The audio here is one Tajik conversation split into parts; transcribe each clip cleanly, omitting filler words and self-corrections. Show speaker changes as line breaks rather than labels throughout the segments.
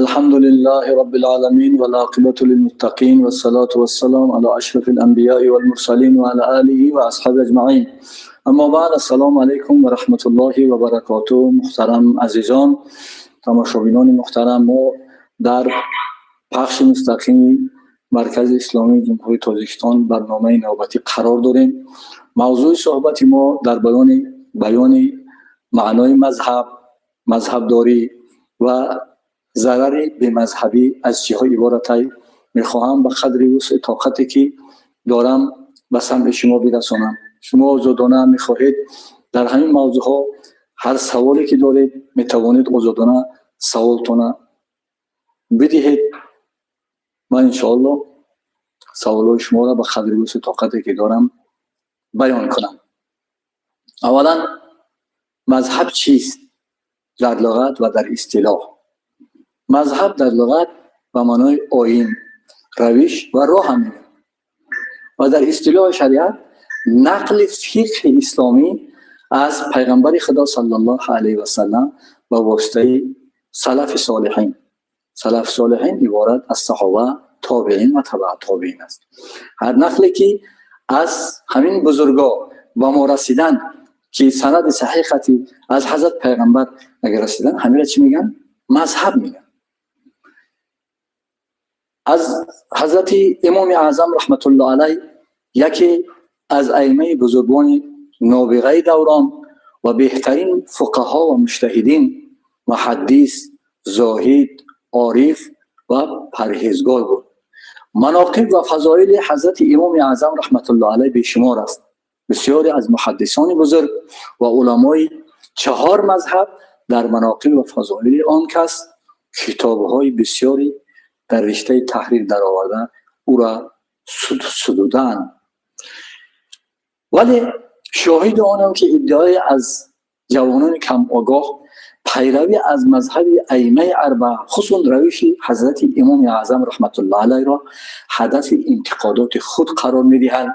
الحمد لله رب العالمين والعاقبة للمتقين والصلاة والسلام على أشرف الأنبياء والمرسلين وعلى آله وأصحابه أجمعين. أما بعد، السلام علیکم و رحمة الله و برکاته. محترم عزیزان، тамошобинони муҳтарам, мо дар пахши мустақими Маркази Исломии Ҷумҳурии Тоҷикистон барномаи навбатӣ қарор дорем. Мавзӯи суҳбати мо дар баёни маънои мазҳаб, мазҳабдорӣ ва зарари бемазҳабӣ аз чиҳо иборатай. Мехоҳам ба қадри вусъи тоқате, ки дорам, ба самъи шумо бирасонам. Шумо озодона мехоҳед дар ҳамин мавзӯъҳо ҳар саволе, ки доред, метавонед озодона саволтона бидиҳед. Ман, иншоалло, саволҳои шуморо ба қадри вусъи тоқате, ки дорам, баён кунам. Аввалан, мазҳаб чист дар луғат ва дар истилоҳ? Мазҳаб дар луғат ба маънои оин, равиш ва роҳ мегӯяд ва дар истилоҳи шариат нақли фиқҳи исломӣ аз пайғамбари Худо саллаллоҳу алайҳи васаллам ба воситаи салафи солиҳин. Салафи солиҳин иборат аз саҳоба, тобеин ва табаа тобеин аст. Ҳар нақле, ки аз ҳамин бузургҳо ба мо расидан, ки санади саҳиҳати аз ҳазрат пайғамбар агар расидан, ҳамира чӣ мегӯянд? Мазҳаб мегӯянд. Аз ҳазрати Имоми Аъзам раҳматуллоҳ алайҳ, яке аз аимаи бузургони нобиғаи даврон ва беҳтарин фуқаҳо ва муҷтаҳидин, муҳаддис, зоҳид, ориф ва парҳезгор буд. Маноқиб ва фазоили ҳазрати Имоми Аъзам раҳматуллоҳ алайҳ бешумор аст. Бисёре аз муҳаддисони бузург ва уламои чаҳор мазҳаб дар маноқиб ва фазоили он кас китобҳои бисёре дар риштаи таҳрир дароварда, ӯра сутудаанд. Вале шоҳиди онам, ки иддаое аз ҷавонони камогоҳ пайравӣ аз мазҳаби аимаи арбаа, хусусан равиши ҳазрати Имоми Аъзам раҳматуллоҳ алайҳро ҳадафи интиқодоти худ қарор медиҳанд,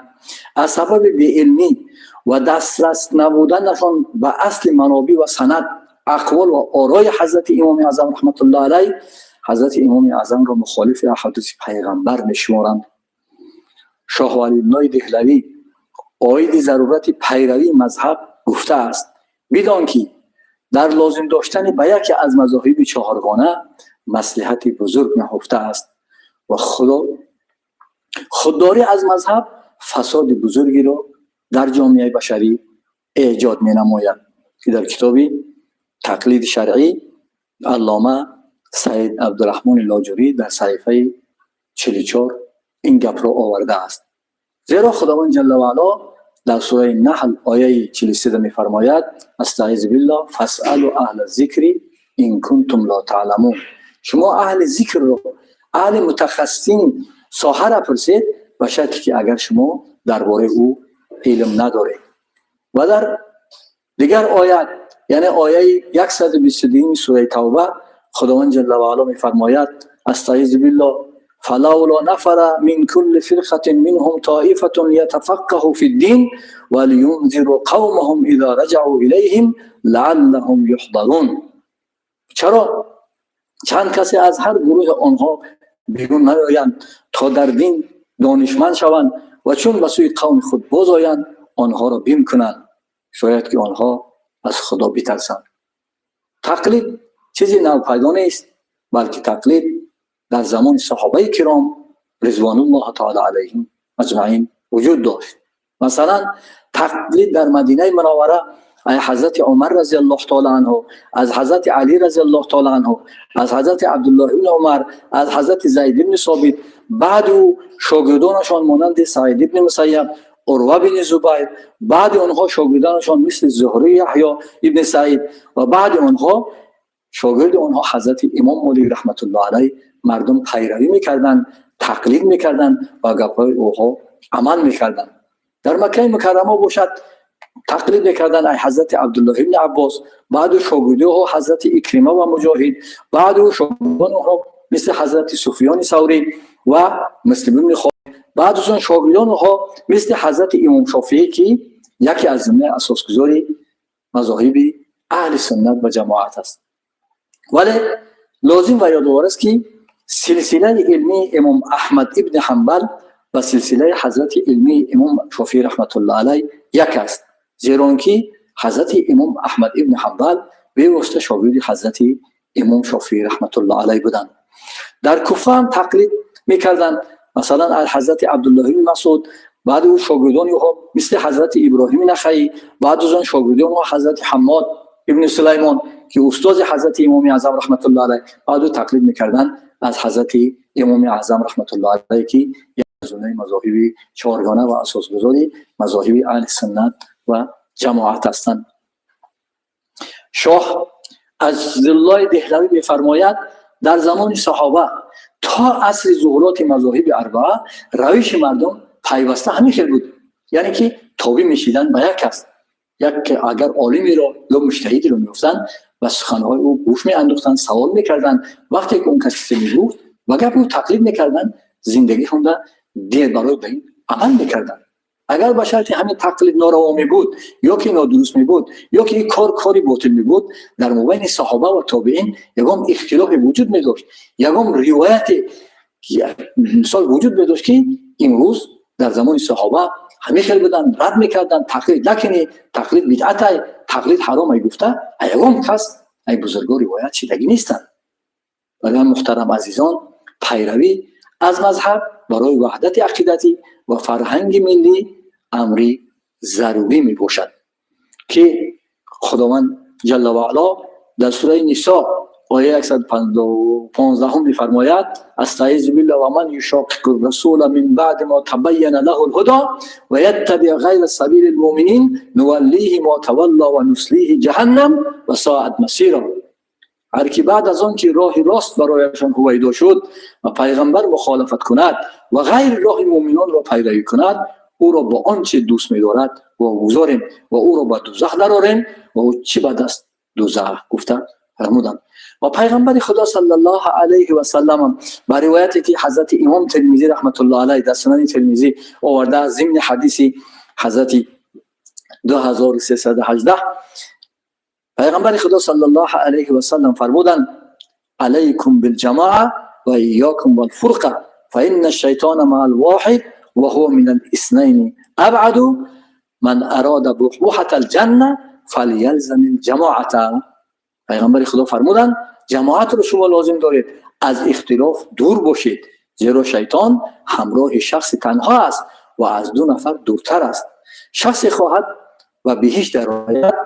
аз сабаби беилмӣ ва дастрас набуданашон ба асли манобиъ ва санад, ақвол ва орои ҳазрати Имоми Аъзам раҳматуллоҳ алайҳ, ҳазрати Имоми Аъзамро мухолифи аҳодиси пайғамбар мешуморанд. Шоҳ Валиуллоҳи Деҳлавӣ оиди зарурати пайравии мазҳаб гуфтааст: «Бидон, ки дар лозим доштани ба яке аз мазоҳиби чаҳоргона маслиҳати бузург наҳуфта аст ва худдорӣ аз мазҳаб фасоди бузургеро дар ҷомеаи башарӣ эҷод менамояд», ки дар китоби «Тақлиди шаръӣ» аллома Саид Абдураҳмони Лоҷурӣ дар саҳифаи 44 ин гапро овардааст. Зеро Худованд ҷалла ваъало дар сураи Наҳл ояи 43 мефармояд: أستعيذ بالله، فاسألوا أهل الذكر إن كنتم لا تعلمون. Шумо аҳли зикрро, аҳли мутахассисини соҳара пурсед, ба шарте ки агар шумо дар бораи ӯ илм надоред. Ва дар дигар оят, яъне ояи 122 сураи Тавба, Худованд ҷалла ваъало мефармояд: أستعيذ بالله، فلولا نفر من كل فرقة منهم طائفة ليتفقهوا في الدين ولينذروا قومهم إذا رجعوا إليهم لعلهم يحذرون. Чаро чанд касе аз ҳар гурӯҳи онҳо берун наоянд, то дар дин донишманд шаванд ва чун ба сӯи қавми худ боз оянд, онҳоро бим кунанд, шояд ки онҳо аз Худо битарсанд? Тақлид чизи навпайдо нест, балки тақлид дар замони саҳобаи киром ризвонуллоҳ таала алайҳим аҷмаин вуҷуд дошт. Масалан, тақлид дар Мадинаи Мунаввара аз ҳазрати Умар разиаллоҳу таала анҳу, аз ҳазрати Алӣ разиаллоҳу таала анҳу, аз ҳазрати Абдуллоҳ ибни Умар, аз ҳазрати Зайд ибни Собит, баъду шогирдонашон монанди Саид ибни Мусайяб, Урва бини Зубайр, баъди онҳо шогирдонашон мисли Зуҳрӣ, Яҳё ибни Саид ва баъди онҳо шогирди онҳо ҳазрати Имом Молик раҳматуллоҳ алайҳ мардум пайравӣ мекарданд, тақлид мекарданд ва гапҳои ӯҳо амал мекарданд. Дар Маккаи Мукаррама бошад, тақлид мекарданд ай ҳазрати Абдуллоҳ ибни Аббос, баъду шогирдиҳо ҳазрати Икрима ва Муҷоҳид, баъду шогирдони онҳо мисли ҳазрати Суфиёни Саврӣ ва Муслим ибни Холид, баъд аз он шогирдони онҳо мисли ҳазрати Имом Шофиӣ, ки яке аз ҷумлаи асосгузори мазоҳиби аҳли суннат ва ҷамоат аст. Вале Лозим ва ёдовар аст, ки силсилаи илмии имом Аҳмад ибни Ҳанбал ба силсилаи ҳазрати илмии имом Шофиӣ раҳматуллоҳ алайҳ як аст, зеро он ки ҳазрати имом Аҳмад ибни Ҳанбал бевосита шогирди ҳазрати имом Шофиӣ раҳматуллоҳ алайҳ буданд. Дар Куфа ҳам тақлид мекарданд, масалан, аз ҳазрати Абдуллоҳ ибни Масъуд, баъди ӯ шогирдони ӯҳо, мисли ҳазрати Иброҳими Нахаӣ, баъд аз он шогирдони ӯ ҳазрати Ҳаммод ибни Сулаймон, ки устози ҳазрати имоми Аъзам раҳматуллоҳ алайҳ, баъд ӯ тақлид мекарданд аз ҳазрати имоми Аъзам раҳматуллоҳ алайҳ, ки як мазоҳиби чоргона ва асосгузори мазоҳиби аҳли суннат ва ҷамоат ҳастанд. Шоҳ Азизуллоҳи Деҳлавӣ мефармояд: дар замони саҳоба то асри зуҳуроти мазоҳиби арбаа равиши мардум пайваста ҳамин хел буд, яъне ки тобеъ мешиданд ба як кас. Як агар олимеро ё муҷтаҳидеро меёфтанд, ба суханҳои ӯ гӯш меандохтанд, савол мекарданд. Вақте ки он кас чизе мегуфт, ба гапи ӯ тақлид мекарданд, зиндагишонда дер барои ба ин амал мекарданд. Агар ба шарти ҳамин тақлид нораво мебуд ё ки нодуруст мебуд, ё ки ин кор кори ботил мебуд, дар мобайни саҳоба ва тобеин ягон ихтилофе вуҷуд медошт, ягон ривояте, мисол, вуҷуд медошт, ки имрӯз дар замони саҳоба ҳамин хел буданд, рад мекарданд, тақлид накунӣ, тақлид бидъатай, тақлид ҳаромай гуфта, ягон кас ай бузурго ривоят шидагӣ нестанд. Барои муҳтарам азизон, пайравӣ аз мазҳаб барои ваҳдати ақидатӣ ва фарҳанги миллӣ амри зарурӣ мебошад, ки Худованд ҷалла ваъало дар сураи Нисо, ояи 115 мефармояд: أستعيذ بالله، ومن يشاقق الرسول من بعد ما تبين له الهدى ويتبع غير سبيل المؤمنين نوله ما تولى ونصله جهنم وساءت مصيرا. Ҳар ки баъд аз он ки роҳи рост барояшон ҳувайдо шуд ва пайғамбар мухолафат кунад ва ғайри роҳи муъминонро пайравӣ кунад, ӯро бо он чи дӯст медорад вогузорем ва ӯро ба дузах дарорем, ва ӯ чӣ бад аст дузах, гуфта фармуданд. Ва пайғамбари Худо саллаллоҳу алайҳи васалламам ба ривояте, ки ҳазрати имом Термизӣ раҳматуллоҳ алайҳ дар Сунани Термизӣ оварда, зимни ҳадиси ҳазрати 2318, пайғамбари Худо саллаллоҳу алайҳи васаллам фармуданд: عليكم بالجماعة وإياكم والفرقة، فإن الشيطان مع الواحد وهو من الاثنين أبعد، من أراد بحبوحة الجنة فليلزم الجماعة. Пайғамбари Худо фармуданд: ҷамоатро шумо лозим доред, аз ихтилоф дур бошед, зеро шайтон ҳамроҳи шахси танҳо аст ва аз ду нафар дуртар аст. Шахсе хоҳад ба биҳишт дарояд,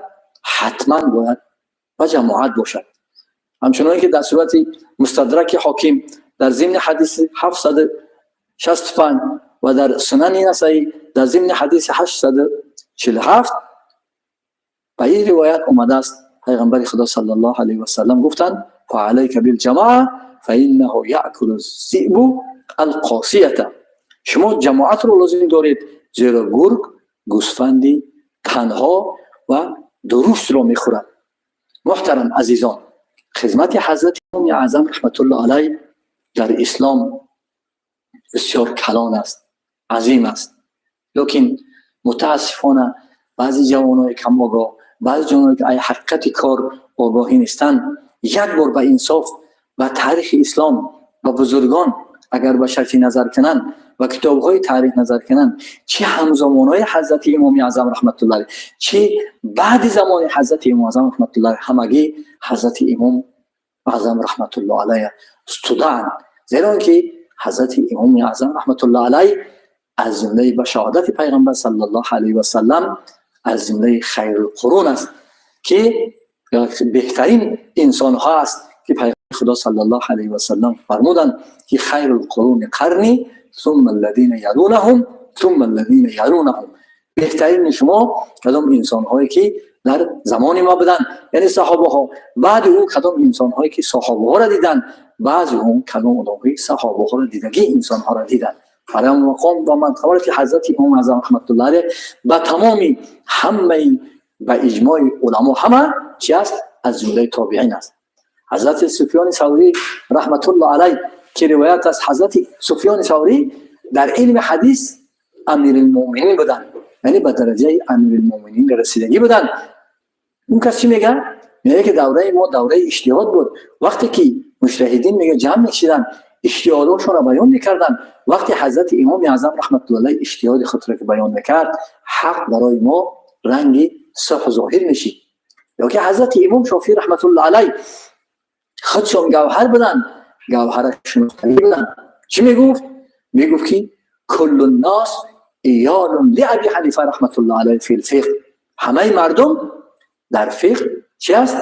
ҳатман бояд ба ҷамоат бошад. Ҳамчуноне ки дар сурати Мустадраки Ҳоким дар зимни ҳадиси 765 ва дар Сунани Насаӣ дар зимни ҳадиси 847 ба ин ривоят омадааст, пайғамбари Худо саллаллоҳу алайҳи васаллам гуфтанд: فعليك بالجماعة فإنه يأكل الذئب القاصية. Шумо ҷамоатро лозим доред, зеро гург гӯсфанди танҳо ва дурустро мехӯрад. Муҳтарам азизон, хизмати ҳазрати имоми Аъзам раҳматуллоҳ алайҳ дар ислом бисёр калон аст, азим аст. Лекин мутаассифона баъзе ҷавонои камогоҳ, баъзе ҷавоное ки ай ҳақиқати кор огоҳӣ нестанд, як бор ба инсоф ба таърихи ислом, ба бузургон агар ба шарти назар кунанд, ба китобҳои таърих назар кунанд, чӣ ҳамзамонҳои ҳазрати имоми Аъзам раҳматуллоҳ, чӣ баъди замони ҳазрати имом Аъзам раҳматуллоҳ, ҳамагӣ ҳазрати имом Аъзам раҳматуллоҳ алайҳ студаанд, зеро ки ҳазрати имоми Аъзам раҳматуллоҳ алайҳ аз ҷумлаи ба шаҳодати пайғамбар саллаллоҳу алайҳи васаллам аз ҷумлаи хайрулқурун аст, ки беҳтарин инсонҳо аст, ки пайғамбари Худо саллаллоҳу алайҳи васаллам фармуданд, ки خير القرون قرني ثم الذين يلونهم ثم الذين يلونهم. Беҳтарини шумо кадом инсонҳое ки дар замони ма буданд, яъне саҳобаҳо, баъди ӯ кадом инсонҳое ки саҳобаҳоро диданд, баъзи он кадом одамҳои саҳобаҳоро дидагӣ инсонҳоро диданд. Барои мақом ва мартабати ҳазрати имом Аъзам раҳматуллоҳ алайҳ ба тамоми ҳамаи ба иҷмои уламо ҳама чи аст, аз ҷумлаи тобеин аст. Ҳазрати Суфёни Саврӣ раҳматуллоҳ алайҳ, ки ривоят аст, ҳазрати Суфёни Саврӣ дар илми ҳадис амирулмуъминин буданд, яъне ба дараҷаи амирулмуъминин расидагӣ буданд. Он кас чӣ мегӯяд? Мегӯяд, ки давраи мо давраи иҷтиҳод буд. Вақте ки муҷтаҳидин мега ҷамъ мешиданд, иҷтиҳодошонро баён мекарданд. Вақте ҳазрати Имоми Аъзам раҳматуллоҳи алайҳ иҷтиҳоди худро ки баён мекард, ҳақ барои мо ранги субҳ зоҳир мешид. Ё ки ҳазрати Имом Шофиӣ раҳматуллоҳи алайҳ худшон гавҳар буданд, гавҳара шинохтагӣ буданд. Чӣ мегуфт? Мегуфт, ки كل الناس عيال لأبي حنيفة رحمة الله عليه في الفقه. Ҳамаи мардум дар фиқҳ чи аст?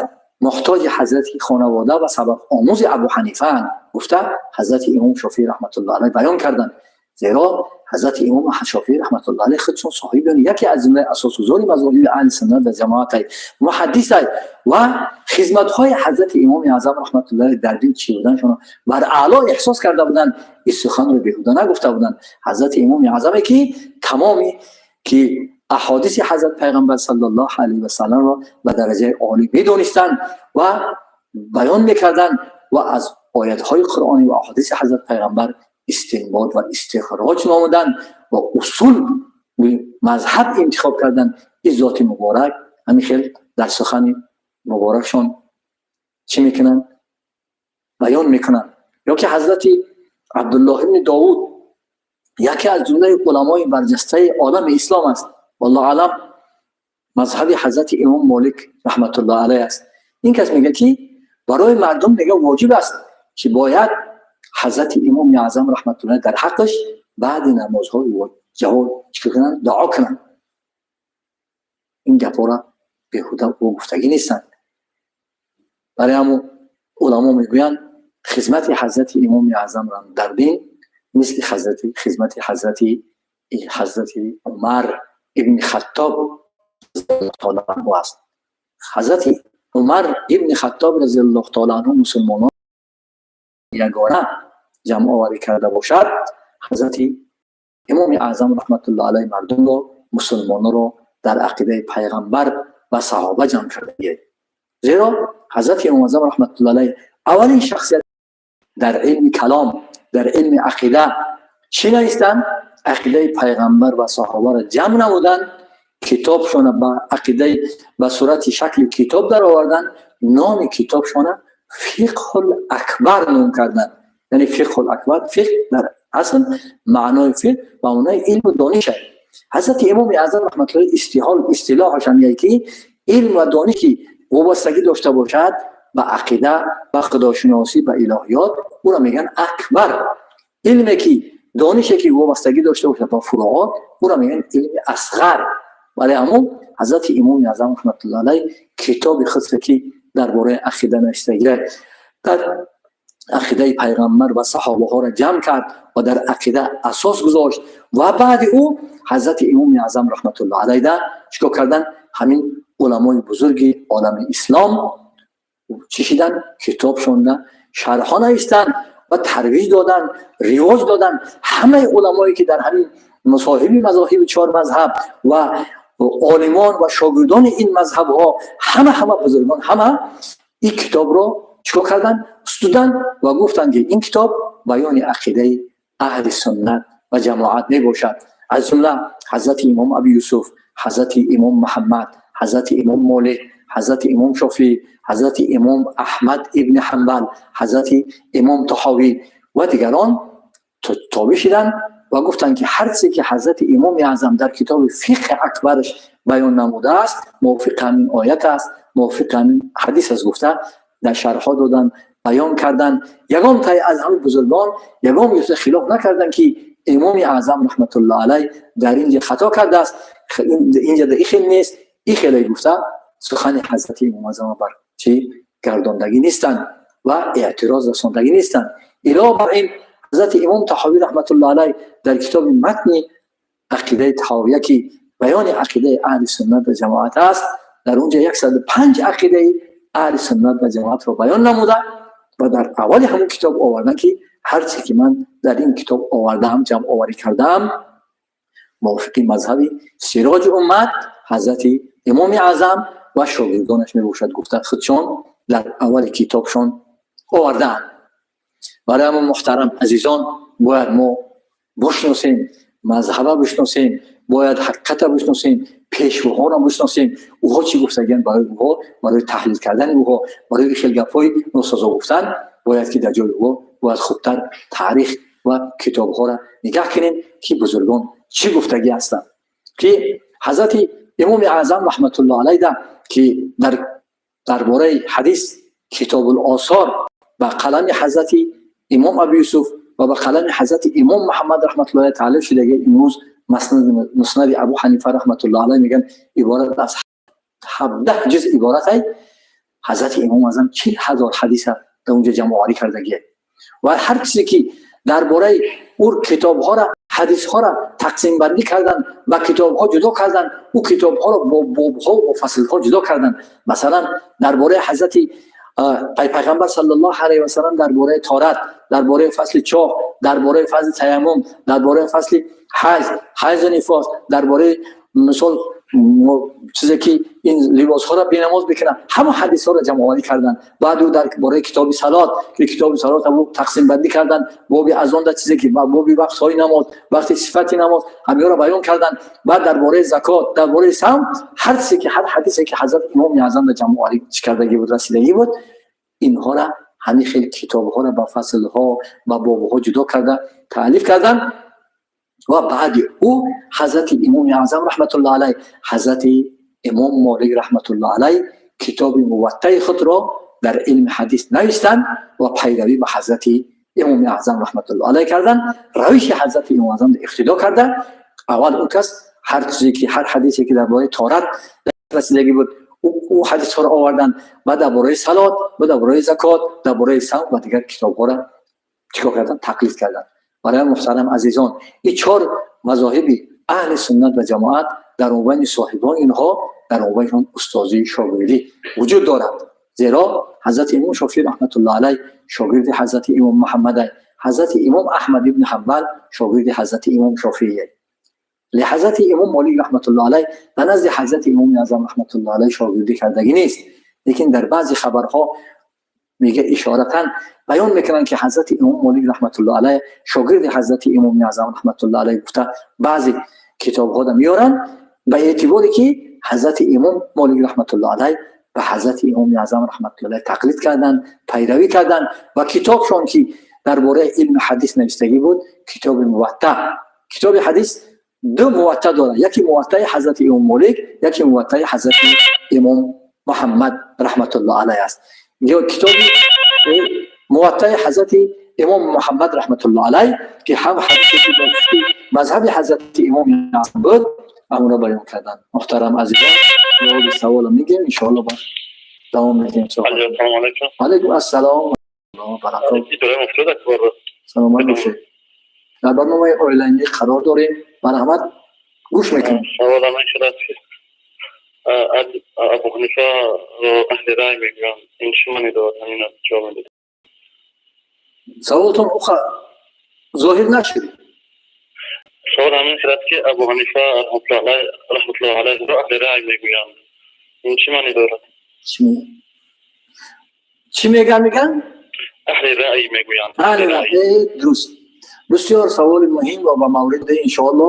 Муҳтоҷи ҳазрати хонавода ва сабаб омӯзи Абу Ҳанифаанд, гуфта ҳазрати Имом Шофиӣ раҳматуллоҳи алайҳ баён карданд. Зеро ҳазрати Имом Шофиӣ раҳматуллоҳи алайҳ худшон соҳиби яке аз ҷумлаи асосгузори мазоҳиби аҳли суннат ва ҷамоатай, муҳаддисай ва хизматҳои ҳазрати Имоми Аъзам раҳматуллоҳи алайҳ дар дин чӣ буданшон бар аъло эҳсос карда буданд. Ин суханро беҳуда нагуфта буданд. Ҳазрати Имоми Аъзаме, ки тамоми ки аҳодиси ҳазрат Пайғамбар саллаллоҳу алайҳи васалламро ба дараҷаи олӣ медонистанд ва баён мекарданд ва аз оятҳои қуръонӣ ва аҳодиси ҳазрат Пайғамбар истинбот ва истихроҷ намуданд ва усул мазҳаб интихоб карданд. Ин зоти муборак ҳамин хел дар сухани муборакшон чӣ мекунанд? Баён мекунанд. Ё ки ҳазрати Абдуллоҳ ибни Довуд яке аз ҷумлаи уламои барҷастаи олами ислом аст. Валлоҳу аълам, мазҳаби ҳазрати Имом Молик раҳматуллоҳ алайҳ аст. Ин кас мега, ки барои мардум, мега, воҷиб аст, ки бояд ҳазрати Имоми Аъзам раҳматуллоҳ дар ҳаққаш баъди намозҳои ҷавоб чӣ кунанд? Дуо кунанд. Ин гапҳоро беҳуда ӯ гуфтагӣ нестанд. Барои ҳамун уламо мегӯянд, хизмати ҳазрати Имоми Аъзамро дар дин мисли хизмати ҳазрати Умар ибни Хаттоб аст. Ҳазрати Умар ибни Хаттоб разиаллоҳу таала анҳу мусулмонон ягона ҷамъоварӣ карда бошад, ҳазрати Имоми Аъзам раҳматуллоҳи алайҳ мардумро, мусулмононро дар ақидаи Пайғамбар ва саҳоба ҷамъ кардагӣ. Зеро ҳазрати Имом Аъзам раҳматуллоҳи алайҳ аввалин шахсият дар илми калом, дар илми ақида чӣ навистанд? Ақидаи Пайғамбар ва саҳобаро ҷамъ намуданд, китобшона ба ақидаи ба сурати шакли китоб дароварданд. Номи китобшона Фиқҳул Акбар ном карданд. Яъне Фиқҳул Акбар, фиқҳ дар асл маънои фиқҳ ба маънои илму дониш аст. Ҳазрати Имоми Аъзам раҳматуллоҳ истилоҳашам яе, ки илм ва дониши вобастагӣ дошта бошад ба ақида, ба худошиносӣ, ба илоҳиёт, ӯро мегӯянд акбар. Илме ки, донише ки вобастагӣ дошта бошад ба фуруот, ӯро мегӯянд илми асғар. Барои ҳамон ҳазрати Имоми Аъзам раҳматуллоҳи алайҳ китоби худро, ки дар бораи ақида навиштагӣ, дар ақидаи Пайғамбар ва саҳобаҳоро ҷамъ кард ва дар ақида асос гузошт. Ва баъди ӯ ҳазрати Имоми Аъзам раҳматуллоҳи алайда чикор карданд? Ҳамин уламои бузурги олами ислом чӣ шиданд? Китобшонда шарҳҳо навистанд ва тарвиҷ доданд, ривоҷ доданд. Ҳамаи уламое, ки дар ҳамин мусоҳиби мазоҳиби чор мазҳаб ва олимон ва шогирдони ин мазҳабҳо, ҳама бузургон, ҳама ин китобро чикор карданд? Студанд ва гуфтанд, ки ин китоб баёни ақидаи аҳли суннат ва ҷамоат мебошад. Аз ҷумла ҳазрати Имом Аби Юсуф, ҳазрати Имом Муҳаммад, ҳазрати Имом Молик, ҳазрати Имом Шофиӣ, ҳазрати Имом Аҳмад ибни Ҳанбал, ҳазрати Имом Таҳовӣ ва дигарон тобеъ шиданд ва гуфтанд, ки ҳар чизе ки ҳазрати Имоми Аъзам дар китоби Фиқҳи Акбараш баён намудааст, мувофиқи ҳамин оят аст, мувофиқи ҳамин ҳадис аст, гуфта дар шарҳҳо доданд, баён карданд. Ягон тай аз ҳамин бузургон ягон хилоф накарданд, ки Имоми Аъзам раҳматуллоҳ алайҳ дар инҷа хато кардааст, инҷа ин хел нест, ин хеле, гуфта сухани ҳазрати Имом Аъзам бар чӣ гардондагӣ нестанд ва эътироз расондагӣ нестанд. Илова бар ин, ҳазрати Имом Таҳовӣ раҳматуллоҳ алайҳ дар китоби Матни ақидаи Таҳовия, ки баёни ақидаи аҳли суннат ва ҷамоат аст, дар онҷа 105 ақидаи аҳли суннат ва ҷамоатро баён намуда ва дар аввали ҳамон китоб оварданд, ки ҳарче ки ман дар ин китоб овардаам, ҷамъоварӣ кардаам, мувофиқи мазҳаби сироҷи уммат ҳазрати Имоми Аъзам ва шогирдонаш мебошад, гуфта худшон дар аввали китобшон овардаанд. Барои ҳамон, муҳтарам азизон, бояд мо бишносем, мазҳаба бишносем, бояд ҳақиқата бишносем, пешвоҳоро бишносем, ӯҳо чӣ гуфтагианд. Барои ӯҳо, барои таҳлил кардани ӯҳо, барои хел гапҳои носазо гуфтан. Бояд ки дар ҷои ӯ бояд хубтар таърих ва китобҳоро нигаҳ кунем, ки бузургон чӣ гуфтагӣ ҳастанд, ки ҳазрати Имоми Аъзам раҳматуллоҳ алайда, ки дар бораи ҳадис Китобул Осор ба қалами ҳазрати Имом Абу Юсуф ва ба қалами ҳазрати Имом Муҳаммад раҳматуллоҳи таълиф шудаги, имрӯз Муснади Абу Ҳанифа раҳматуллоҳ алайҳ мегӯянд, иборат аз 17 ҷуз иборат ай. Ҳазрати Имом Аъзам 40 000 ҳадиса дар унҷо ҷамъоварӣ кардагие ва ҳар чизе ки дар бораи ӯ китобҳоро, ҳадисҳоро тақсимбандӣ кардан, ба китобҳо ҷудо кардан, ӯ китобҳоро бо бобҳо ва фаслҳо ҷудо кардан. Масалан, дар бораи ҳазрати Пайғамбар саллаллоҳу алайҳи васаллам, дар бораи таҳорат, дар бораи фасли чоҳ, дар бораи фасли таяммум, дар бораи фасли ҳайз, ҳайзу нифос, дар бораи мисол чизе ки ин либосҳоро бенамоз бикунанд, ҳама ҳадисҳоро ҷамъоварӣ карданд. Баъд ӯ дар бораи китоби салот, ки китоби салот тақсимбандӣ карданд, боби азон да чизе ки боби вақтҳои намоз, вақти сифати намоз, ҳамиҳоро баён карданд. Баъд дар бораи закот, дар бораи савм, ҳар чизе ки, ҳар ҳадисе ки ҳазрат Имоми Аъзам да ҷамъоварӣ кардагӣ буд, расидагӣ буд, инҳоро ҳамин хел китобҳоро ба фаслҳо, ба бобҳо ҷудо карда таълиф карданд. Ва баъди ӯ ҳазрати Имоми Аъзам раҳматуллоҳ алайҳ, ҳазрати Имом Молик раҳматуллоҳ алайҳ китоби Муваттаи худро дар илми ҳадис навистанд ва пайравӣ ба ҳазрати Имоми Аъзам раҳматуллоҳ алайҳ карданд. Равиши ҳазрати Имом Аъзам иқтидо карда, аввал ӯ кас ҳар чизе ки, ҳар ҳадисе ки дар бораи таҳорат расидагӣ буд, ӯ ҳадисҳоро оварданд. Баъд дар бораи салот, баъд дар бораи закот, дар бораи савм ва дигар китобҳоро чикор карданд? Тақлид карданд. Барои муҳтарам азизон, ин чор мазоҳиби аҳли суннат ва ҷамоат, дар мобайни соҳибони инҳо, дар мобайншон устозии шогирдӣ вуҷуд дорад. Зеро ҳазрати Имом Шофиӣ раҳматуллоҳ алайҳ шогирди ҳазрати Имом Муҳаммад, ҳазрати Имом Аҳмад ибни Ҳанбал шогирди ҳазрати Имом Шофиӣ. Ҳазрати Имом Молик раҳматуллоҳ алайҳ ба назди ҳазрати Имоми Аъзам раҳматуллоҳ алайҳ шогирдӣ кардагӣ нест, лекин дар баъзе хабарҳо мега, ишоратан баён мекунанд, ки ҳазрати Имом Молик раҳматуллоҳ алайҳ шогирди ҳазрати Имоми Аъзам раҳматуллоҳ алайҳ гуфта, баъзе китобҳода меоранд, ба эътиборе ки ҳазрати Имом Молик раҳматуллоҳ алайҳ ба ҳазрати Имоми Аъзам раҳматуллоҳ алайҳ тақлид карданд, пайравӣ карданд ва китобшон, ки дар бораи илми ҳадис навистагӣ буд, китоби Муватта. Китоби ҳадис ду Муватта дорад: яке Муваттаи ҳазрати Имом Молик, яке Муваттаи ҳазрати Имом Муҳаммад раҳматуллоҳ алайҳ аст. Ё китоби Муваттаи ҳазрати Имом Муҳаммад раҳматуллоҳ алайҳ, ки ҳам ҳадисе ки ба мазҳаби ҳазрати Имоми Аъзам буд, амро баён карданд. Муҳтарам азизон, ҷавоби саволо мегирем, иншоалло, ба давом медиҳем.
Ассалому алайкум.
Алайкум ассалом. Саломат бошед. Дар барномаи оилаи қарор дорем, марҳамат, гӯш мекунем.
Саволам ин шудааст, ки Абу Ҳанифа аҳли рай мегӯянд, ин чӣ маъне дорад? Ҳамина ҷавоб медиҳед.
Саволтон уха зоҳир нашуд.
Савол ҳамин шудааст, ки Абу Ҳанифа раҳматуллоҳ алайҳро аҳли рай мегӯянд, ин чӣ маъне дорад?
Чӣ мегӯянд, мегӯянд?
Аҳли рай мегӯянд.
Аҳли рай, дуруст. Бисёр саволи муҳим ва ба мавриди, иншоалло,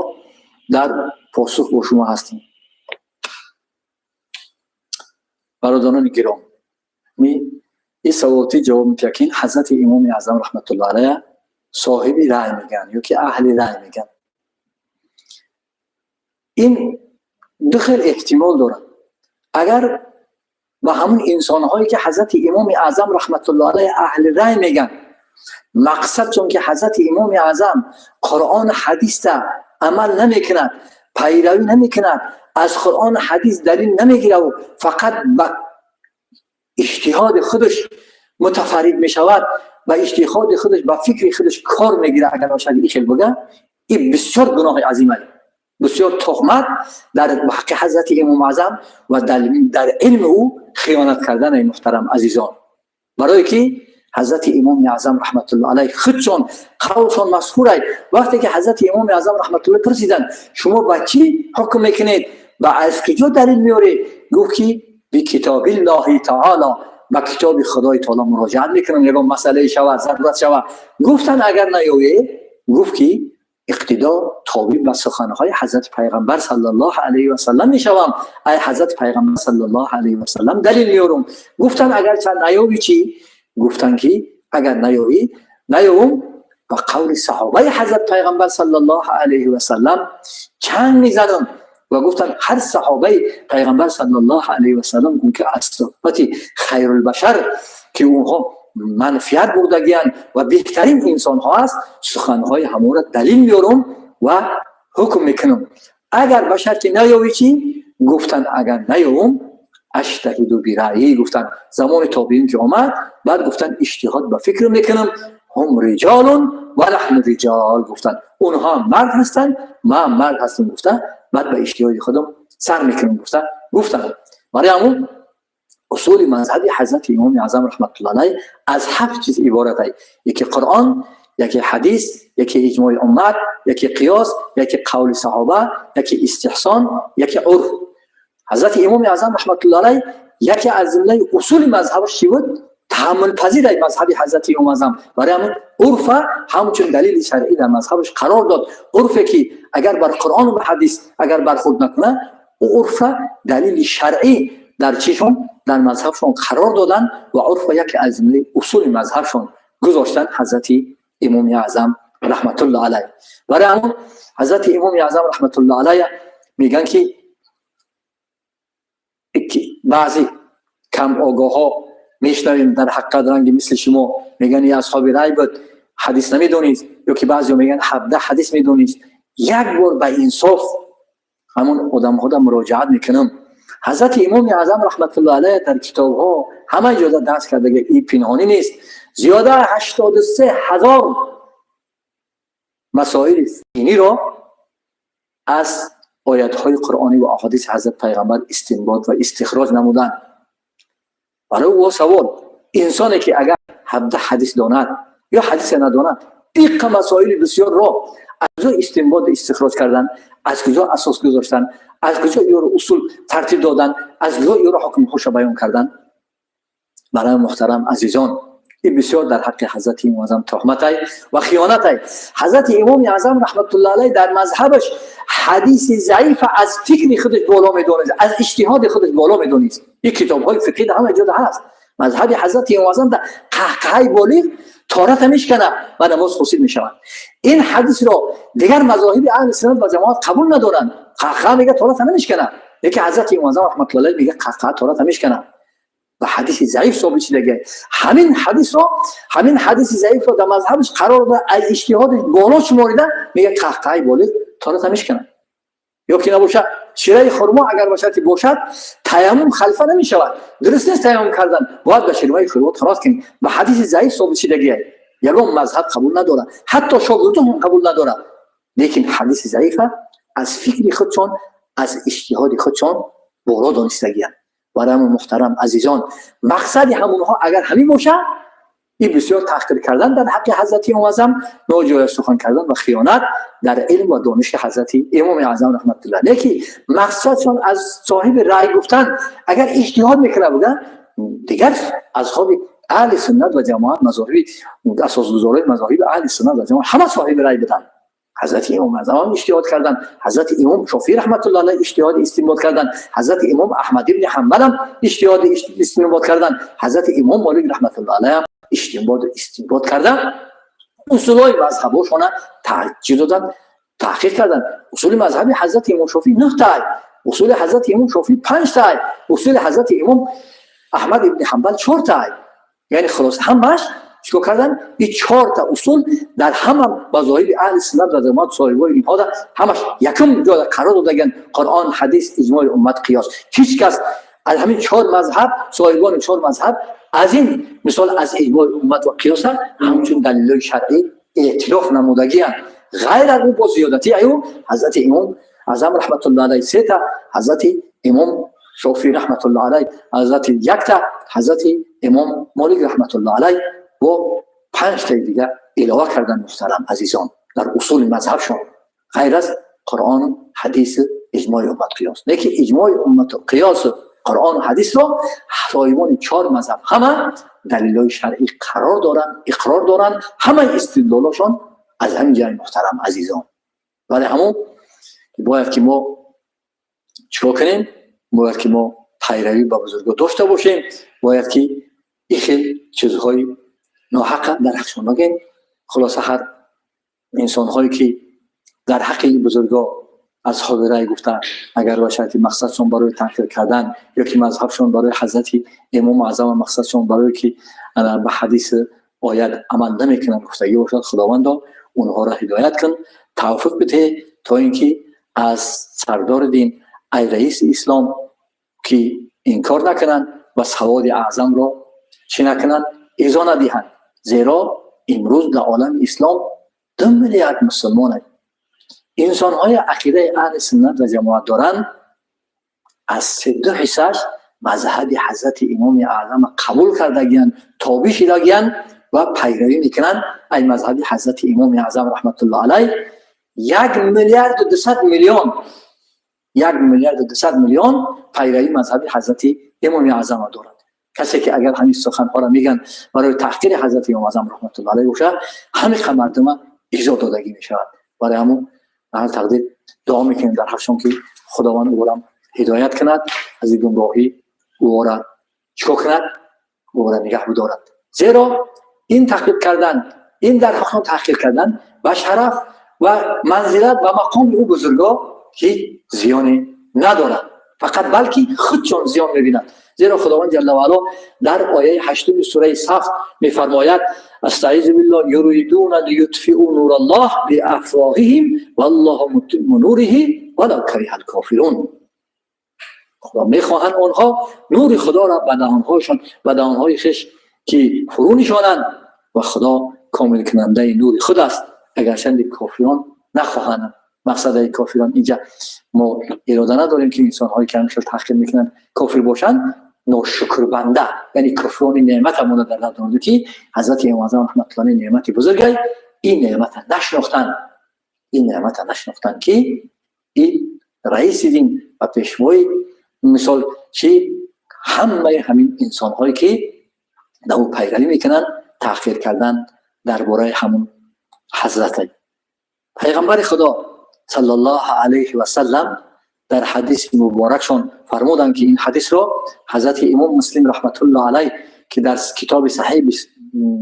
дар посух бо шумо ҳастем. Бародарони гиромӣ, ин саволти ҷавоб метиҳад, ки ҳазрати Имоми Аъзам раҳматуллоҳ алайҳ соҳиби рай мегӯянд ё ки аҳли рай мегӯянд, ин ду хел эҳтимол дорад. Агар ба ҳамун инсонҳое ки ҳазрати Имоми Аъзам раҳматуллоҳ алайҳ аҳли рай мегӯянд, мақсад чун ки ҳазрати Имоми Аъзам Қуръону ҳадиста амал намекунад, пайравӣ намекунад, аз Қуръону ҳадис далил намегираву фақат ба иҷтиҳоди худаш мутафаррид мешавад, ба иҷтиҳоди худаш, ба фикри худаш кор мегирад, агар бошад, ин хел буга, ин бисёр гуноҳи азима, бисёр тухмат дар ҳаққи ҳазрати Имом Аъзам ва дар илми ӯ хиёнат кардан. Муҳтарам азизон, барое ки ҳазрати Имоми Аъзам раҳматуллоҳ алайҳ худшон қавлшон машҳурай. Вақте ки ҳазрати Имоми Аъзам раҳматуллоҳ пурсиданд: «Шумо ба чӣ ҳукм мекунед, ба аз куҷо далил меоред?» Гуфт ки бикитобиллоҳи таоло, ба китоби Худои таоло муроҷиат мекунам, ягон масъалае шавад, зарурат шавад. Гуфтанд: «Агар наёед?» Гуфт ки иқтидо, тобеъ ба суханҳои ҳазрати Пайғамбар саллаллоҳу алайҳи васаллам мешавам, ай ҳазрати Пайғамбар саллаллоҳу алайҳи васаллам далил меорум. Гуфтанд: «Агар чанд наёбӣ чӣ?» Гуфтанд ки Агар наёвӣ, наёвум, ба қавли саҳобаи ҳазрат Пайғамбар саллаллоҳу алайҳи васаллам чанг мезанам. Ва гуфтанд, ҳар саҳобаи Пайғамбар саллаллоҳу алайҳи васаллам, ки аз суҳбати хайрулбашар, ки онҳо манфиат бурдагиянд ва беҳтарин инсонҳо аст, суханҳои ҳамонро далил меёрум ва ҳукм мекунам. Агар ба шарти наёвӣ чӣ? Гуфтанд, агар наёвум, أجتهد برأيي гуфтанд. Замони тобиин ки омад, баъд гуфтанд, иҷтиҳод ба фикр мекунам. هم رجال ونحن رجال гуфтанд, онҳо мард ҳастанд, ман мард ҳастам гуфта, баъд ба иҷтиҳоди худам сар мекунам гуфта гуфтанд. Барои ҳамун усули мазҳаби ҳазрати Имоми Аъзам раҳматуллоҳ алайҳ аз ҳафт чиз иборат ай: яке Қуръон, яке ҳадис, яке иҷмои уммат, яке қиёс, яке қавли саҳоба, яке истиҳсон, яке урф. Ҳазрати Имоми Аъзам раҳматуллоҳ алайҳ яке аз ҷумлаи усули мазҳабаш чӣ буд? Таҳаммулпазир ай мазҳаби ҳазрати Имом Аъзам. Барои ҳамун урфа ҳамчун далили шаръӣ дар мазҳабаш қарор дод. Урфе ки агар бар Қуръону ба ҳадис агар бархӯрд накунад, ӯ урфа далили шаръӣ дар чишон, дар мазҳабшон қарор доданд ва урфа яке аз ҷумлаи усули мазҳабшон гузоштанд ҳазрати Имоми Аъзам раҳматуллоҳ алайҳ. Барои ҳамун ҳазрати Имоми Аъзам раҳматуллоҳ алайҳ мегӯянд, ки баъзе кам огоҳҳо мешнавем, дар ҳақиқат ранги мисли шумо мегӯянд, асҳоби рай буд, ҳадис намедонист, ё ки баъзеҳо мегӯянд, 17 ҳадис медонист. Як бор ба инсоф ҳамон одамҳода муроҷиат мекунам. Ҳазрати Имоми Аъзам раҳматуллоҳ алайҳ дар китобҳо ҳама ҷода дарс кардаги, и пинҳонӣ нест, зиёда 83 000 масоили диниро аз оятҳои қуръонӣ ва аҳодиси ҳазрат Пайғамбар истинбот ва истихроҷ намуданд. Барои ӯ савол: инсоне ки агар 17 ҳадис донад ё ҳадисе надонад, иққа масоили бисёрро аз куҷо истинбот истихроҷ кардан, аз куҷо асос гузоштан, аз куҷо ёро усул тартиб додан, аз куҷо ёро ҳукмҳоша баён кардан? Барои муҳтарам азизон, ин бисёр дар ҳаққи ҳазрати Имом Аъзам туҳматай ва хиёнатай. Ҳазрати Имоми Аъзам раҳматуллоҳ алайҳ дар мазҳабаш ҳадиси заифа аз фикри худаш боло медонист, аз иҷтиҳоди худаш боло медонист. Ин китобҳои фиқҳӣ дар ҳама ҷода ҳаст. Мазҳаби ҳазрати Имом Аъзам дар қаҳқаҳаи болиғ таҳората мешкана ва намоз фосид мешавад. Ин ҳадисро дигар мазоҳиби аҳли суннат ва ҷамоат қабул надоранд. Қаҳқаҳа мега таҳората намешкана, лекин ҳазрати Имом Аъзам раҳматуллоҳ алайҳ мега, қаҳқаҳа таҳората мешкана ва ҳадиси заиф собит шидаги. Ҳамин ҳадисро, ҳамин ҳадиси заифро дар мазҳабаш қарор дода, аз иҷтиҳодаш боло шуморида, мега, қаҳқаҳаи болиғ таҳората мешканад. Ё ки набошад, шираи хурмо агар ба шарти бошад, таяммум халфа намешавад, дуруст нест таяммум кардан, бояд ба ширмаи хурмо таҳорат кунӣ. Ба ҳадиси заиф собит шидагия, ягон мазҳаб қабул надорад, ҳатто шогирдон ҳам қабул надорад, лекин ҳадиси заифа аз фикри худшон, аз иҷтиҳоди худшон боло донистагиянд. Барои муҳтарам азизон, мақсади ҳамонҳо агар ҳамин бошад, ин бисёр таҳқир кардан дар ҳаққи ҳазрати Имом Аъзам, ноҷоя сухан кардан ва хиёнат дар илм ва дониши ҳазрати Имоми Аъзам раҳматуллоҳ. Лекин мақсадшон аз соҳиби рай гуфтан, агар иҷтиҳод мекунад буда, дигар асҳоби аҳли суннат ва ҷамоат, мазоҳиби асосгузорои мазоҳиби аҳли суннат ва ҷамоат ҳама соҳиби рай буданд. Ҳазрати Имом Аъзам иҷтиҳод карданд, ҳазрати Имом Шофиӣ раҳматуллоҳ алайҳ иҷтиҳоди истинбот карданд, ҳазрати Имом Аҳмад ибни Ҳанбал ҳам иҷтиҳоди истинбот карданд, ҳазрати Имом Молик раҳматуллоҳ алайҳ ҳам иҷтиҳоду истинбот карданд, усулҳои мазҳабошона таҷдид доданд, таҳқиқ карданд. Усули мазҳаби ҳазрати Имом Шофиӣ нӯҳ тай, усули ҳазрати Имом Шофиӣ панҷ тай, усули ҳазрати Имом Аҳмад ибни Ҳанбал чор тай. Яъне хулоса, ҳамааш чикор кардан? Ин чорта усул дар ҳама мазоҳиби аҳли суннат ва ҷамоат, соҳибои инҳо ҳамаш якум ҷода қарор додаган: Қуръон, ҳадис, иҷмои уммат, қиёс. Ҳеҷ кас аз ҳамин чор мазҳаб, соҳибони чор мазҳаб, аз ин мисол аз иҷмои уммат ва қиёса ҳамчун далилои шаръӣ эътироф намудагиянд. Ғайр аз ӯ, бо зиёдатии аю, ҳазрати Имом Аъзам раҳматуллоҳ алайҳ сета, ҳазрати Имом Шофиӣ раҳматуллоҳ алайҳ ҳазрати якта, ҳазрати Имом Молик раҳматуллоҳ алайҳ бо панҷтаи дигар илова кардан. Муҳтарам азизон, дар усули мазҳабшон ғайр аз Қуръону ҳадису иҷмои уммат, қиёс. Лекин иҷмои уммату қиёсу Қуръону ҳадисро соҳибони чор мазҳаб ҳама далилҳои шаръӣ қарор доранд, иқрор доранд, ҳамаи истидлолошон аз ҳамин ҷай. Муҳтарам азизон, вале ҳамон бояд ки мо чикор кунем? Бояд ки мо пайравӣ ба бузургон дошта бошем, бояд ки ин хел чизҳои Ноҳаққа дар ҳақшон нагӯем. Хулоса, ҳар инсонҳое ки дар ҳаққи бузурго асҳоби рай гуфта, агар ба шарти мақсадшон барои таҳқир кардан ё ки мазҳабшон барои ҳазрати Имому Аъзам мақсадшон барое ки ба ҳадис, оят амал намекунанд гуфтагӣ бошад, Худовандо, онҳоро ҳидоят кун, тавфиқ бидиҳ, то ин ки аз сардори дин, ай раиси ислом ки инкор накунанд ва саводи аъзамро чӣ накунанд, изо надиҳанд. Зеро имрӯз дар олами ислом 2 миллиард мусулмонанд. Инсонҳои ақидаи аҳли суннат ва ҷамоат доранд, аз ду ҳиссааш мазҳаби ҳазрати Имоми Аъзама қабул кардагиянд, тобеъ шидагиянд ва пайравӣ мекунанд ай мазҳаби ҳазрати Имоми Аъзам раҳматуллоҳ алайҳ. 1 миллиарду 200 миллион, 1 миллиарду 200 миллион пайравӣ мазҳаби ҳазрати Имоми Аъзама дорад. Касе ки агар ҳамин суханҳоро мегӯянд барои таҳқири ҳазрати Имом Аъзам раҳматуллоҳ алайҳ бошад, ҳамин мардума изо додагӣ мешавад. Барои ҳамун ҳар тақдир дуо мекунем дар ҳақшон, ки Худованд ӯрам ҳидоят кунад, аз ин гумроҳӣ ӯра чикор кунад, ӯра нигаҳ бидорад. Зеро ин таҳқиқ кардан, ин дар ҳақшон таҳқиқ кардан ба шараф ва манзилат ва мақоми ӯ бузурго ҳеҷ зиёне надорад, фақат балки худшон зиён мебинад. Зеро Худованд ҷалла ваало дар ояи ҳаштуми сураи Саф мефармояд: أستعيذ بالله، يريدون ليطفئوا نور الله بأفواههم والله متم نوره ولو كره الكافرون. خدا мехоҳанд онҳо нури Худоро ба даҳонҳояшон, ба даҳонҳои хеш ки фурӯ нишонанд ва Худо комилкунандаи нури худ аст, агарчанде кофирон нахоҳанд. Мақсадаи кофирон инҷа мо ирода надорем, ки инсонҳое ки ҳамин хел таҳқир мекунанд, кофир бошанд. Ношукрбанда, яъне куфрони неъмат амона дар назар дорад, ки ҳазрати Имом Аъзам раҳматуллоҳ неъмати бузургай, ин неъмата нашинохтанд, ин неъмата нашинохтанд, ки ин раиси дин ва пешвои мисол чи ҳамаи ҳамин инсонҳое ки дар ӯ пайравӣ мекунанд, таҳқир кардан дар бораи ҳамун ҳазрата. Пайғамбари Худо саллаллоҳу алайҳи васаллам дар ҳадиси муборакшон фармуданд, ки ин ҳадисро ҳазрати Имом Муслим раҳматуллоҳ алайҳ, ки дар китоби Саҳиҳи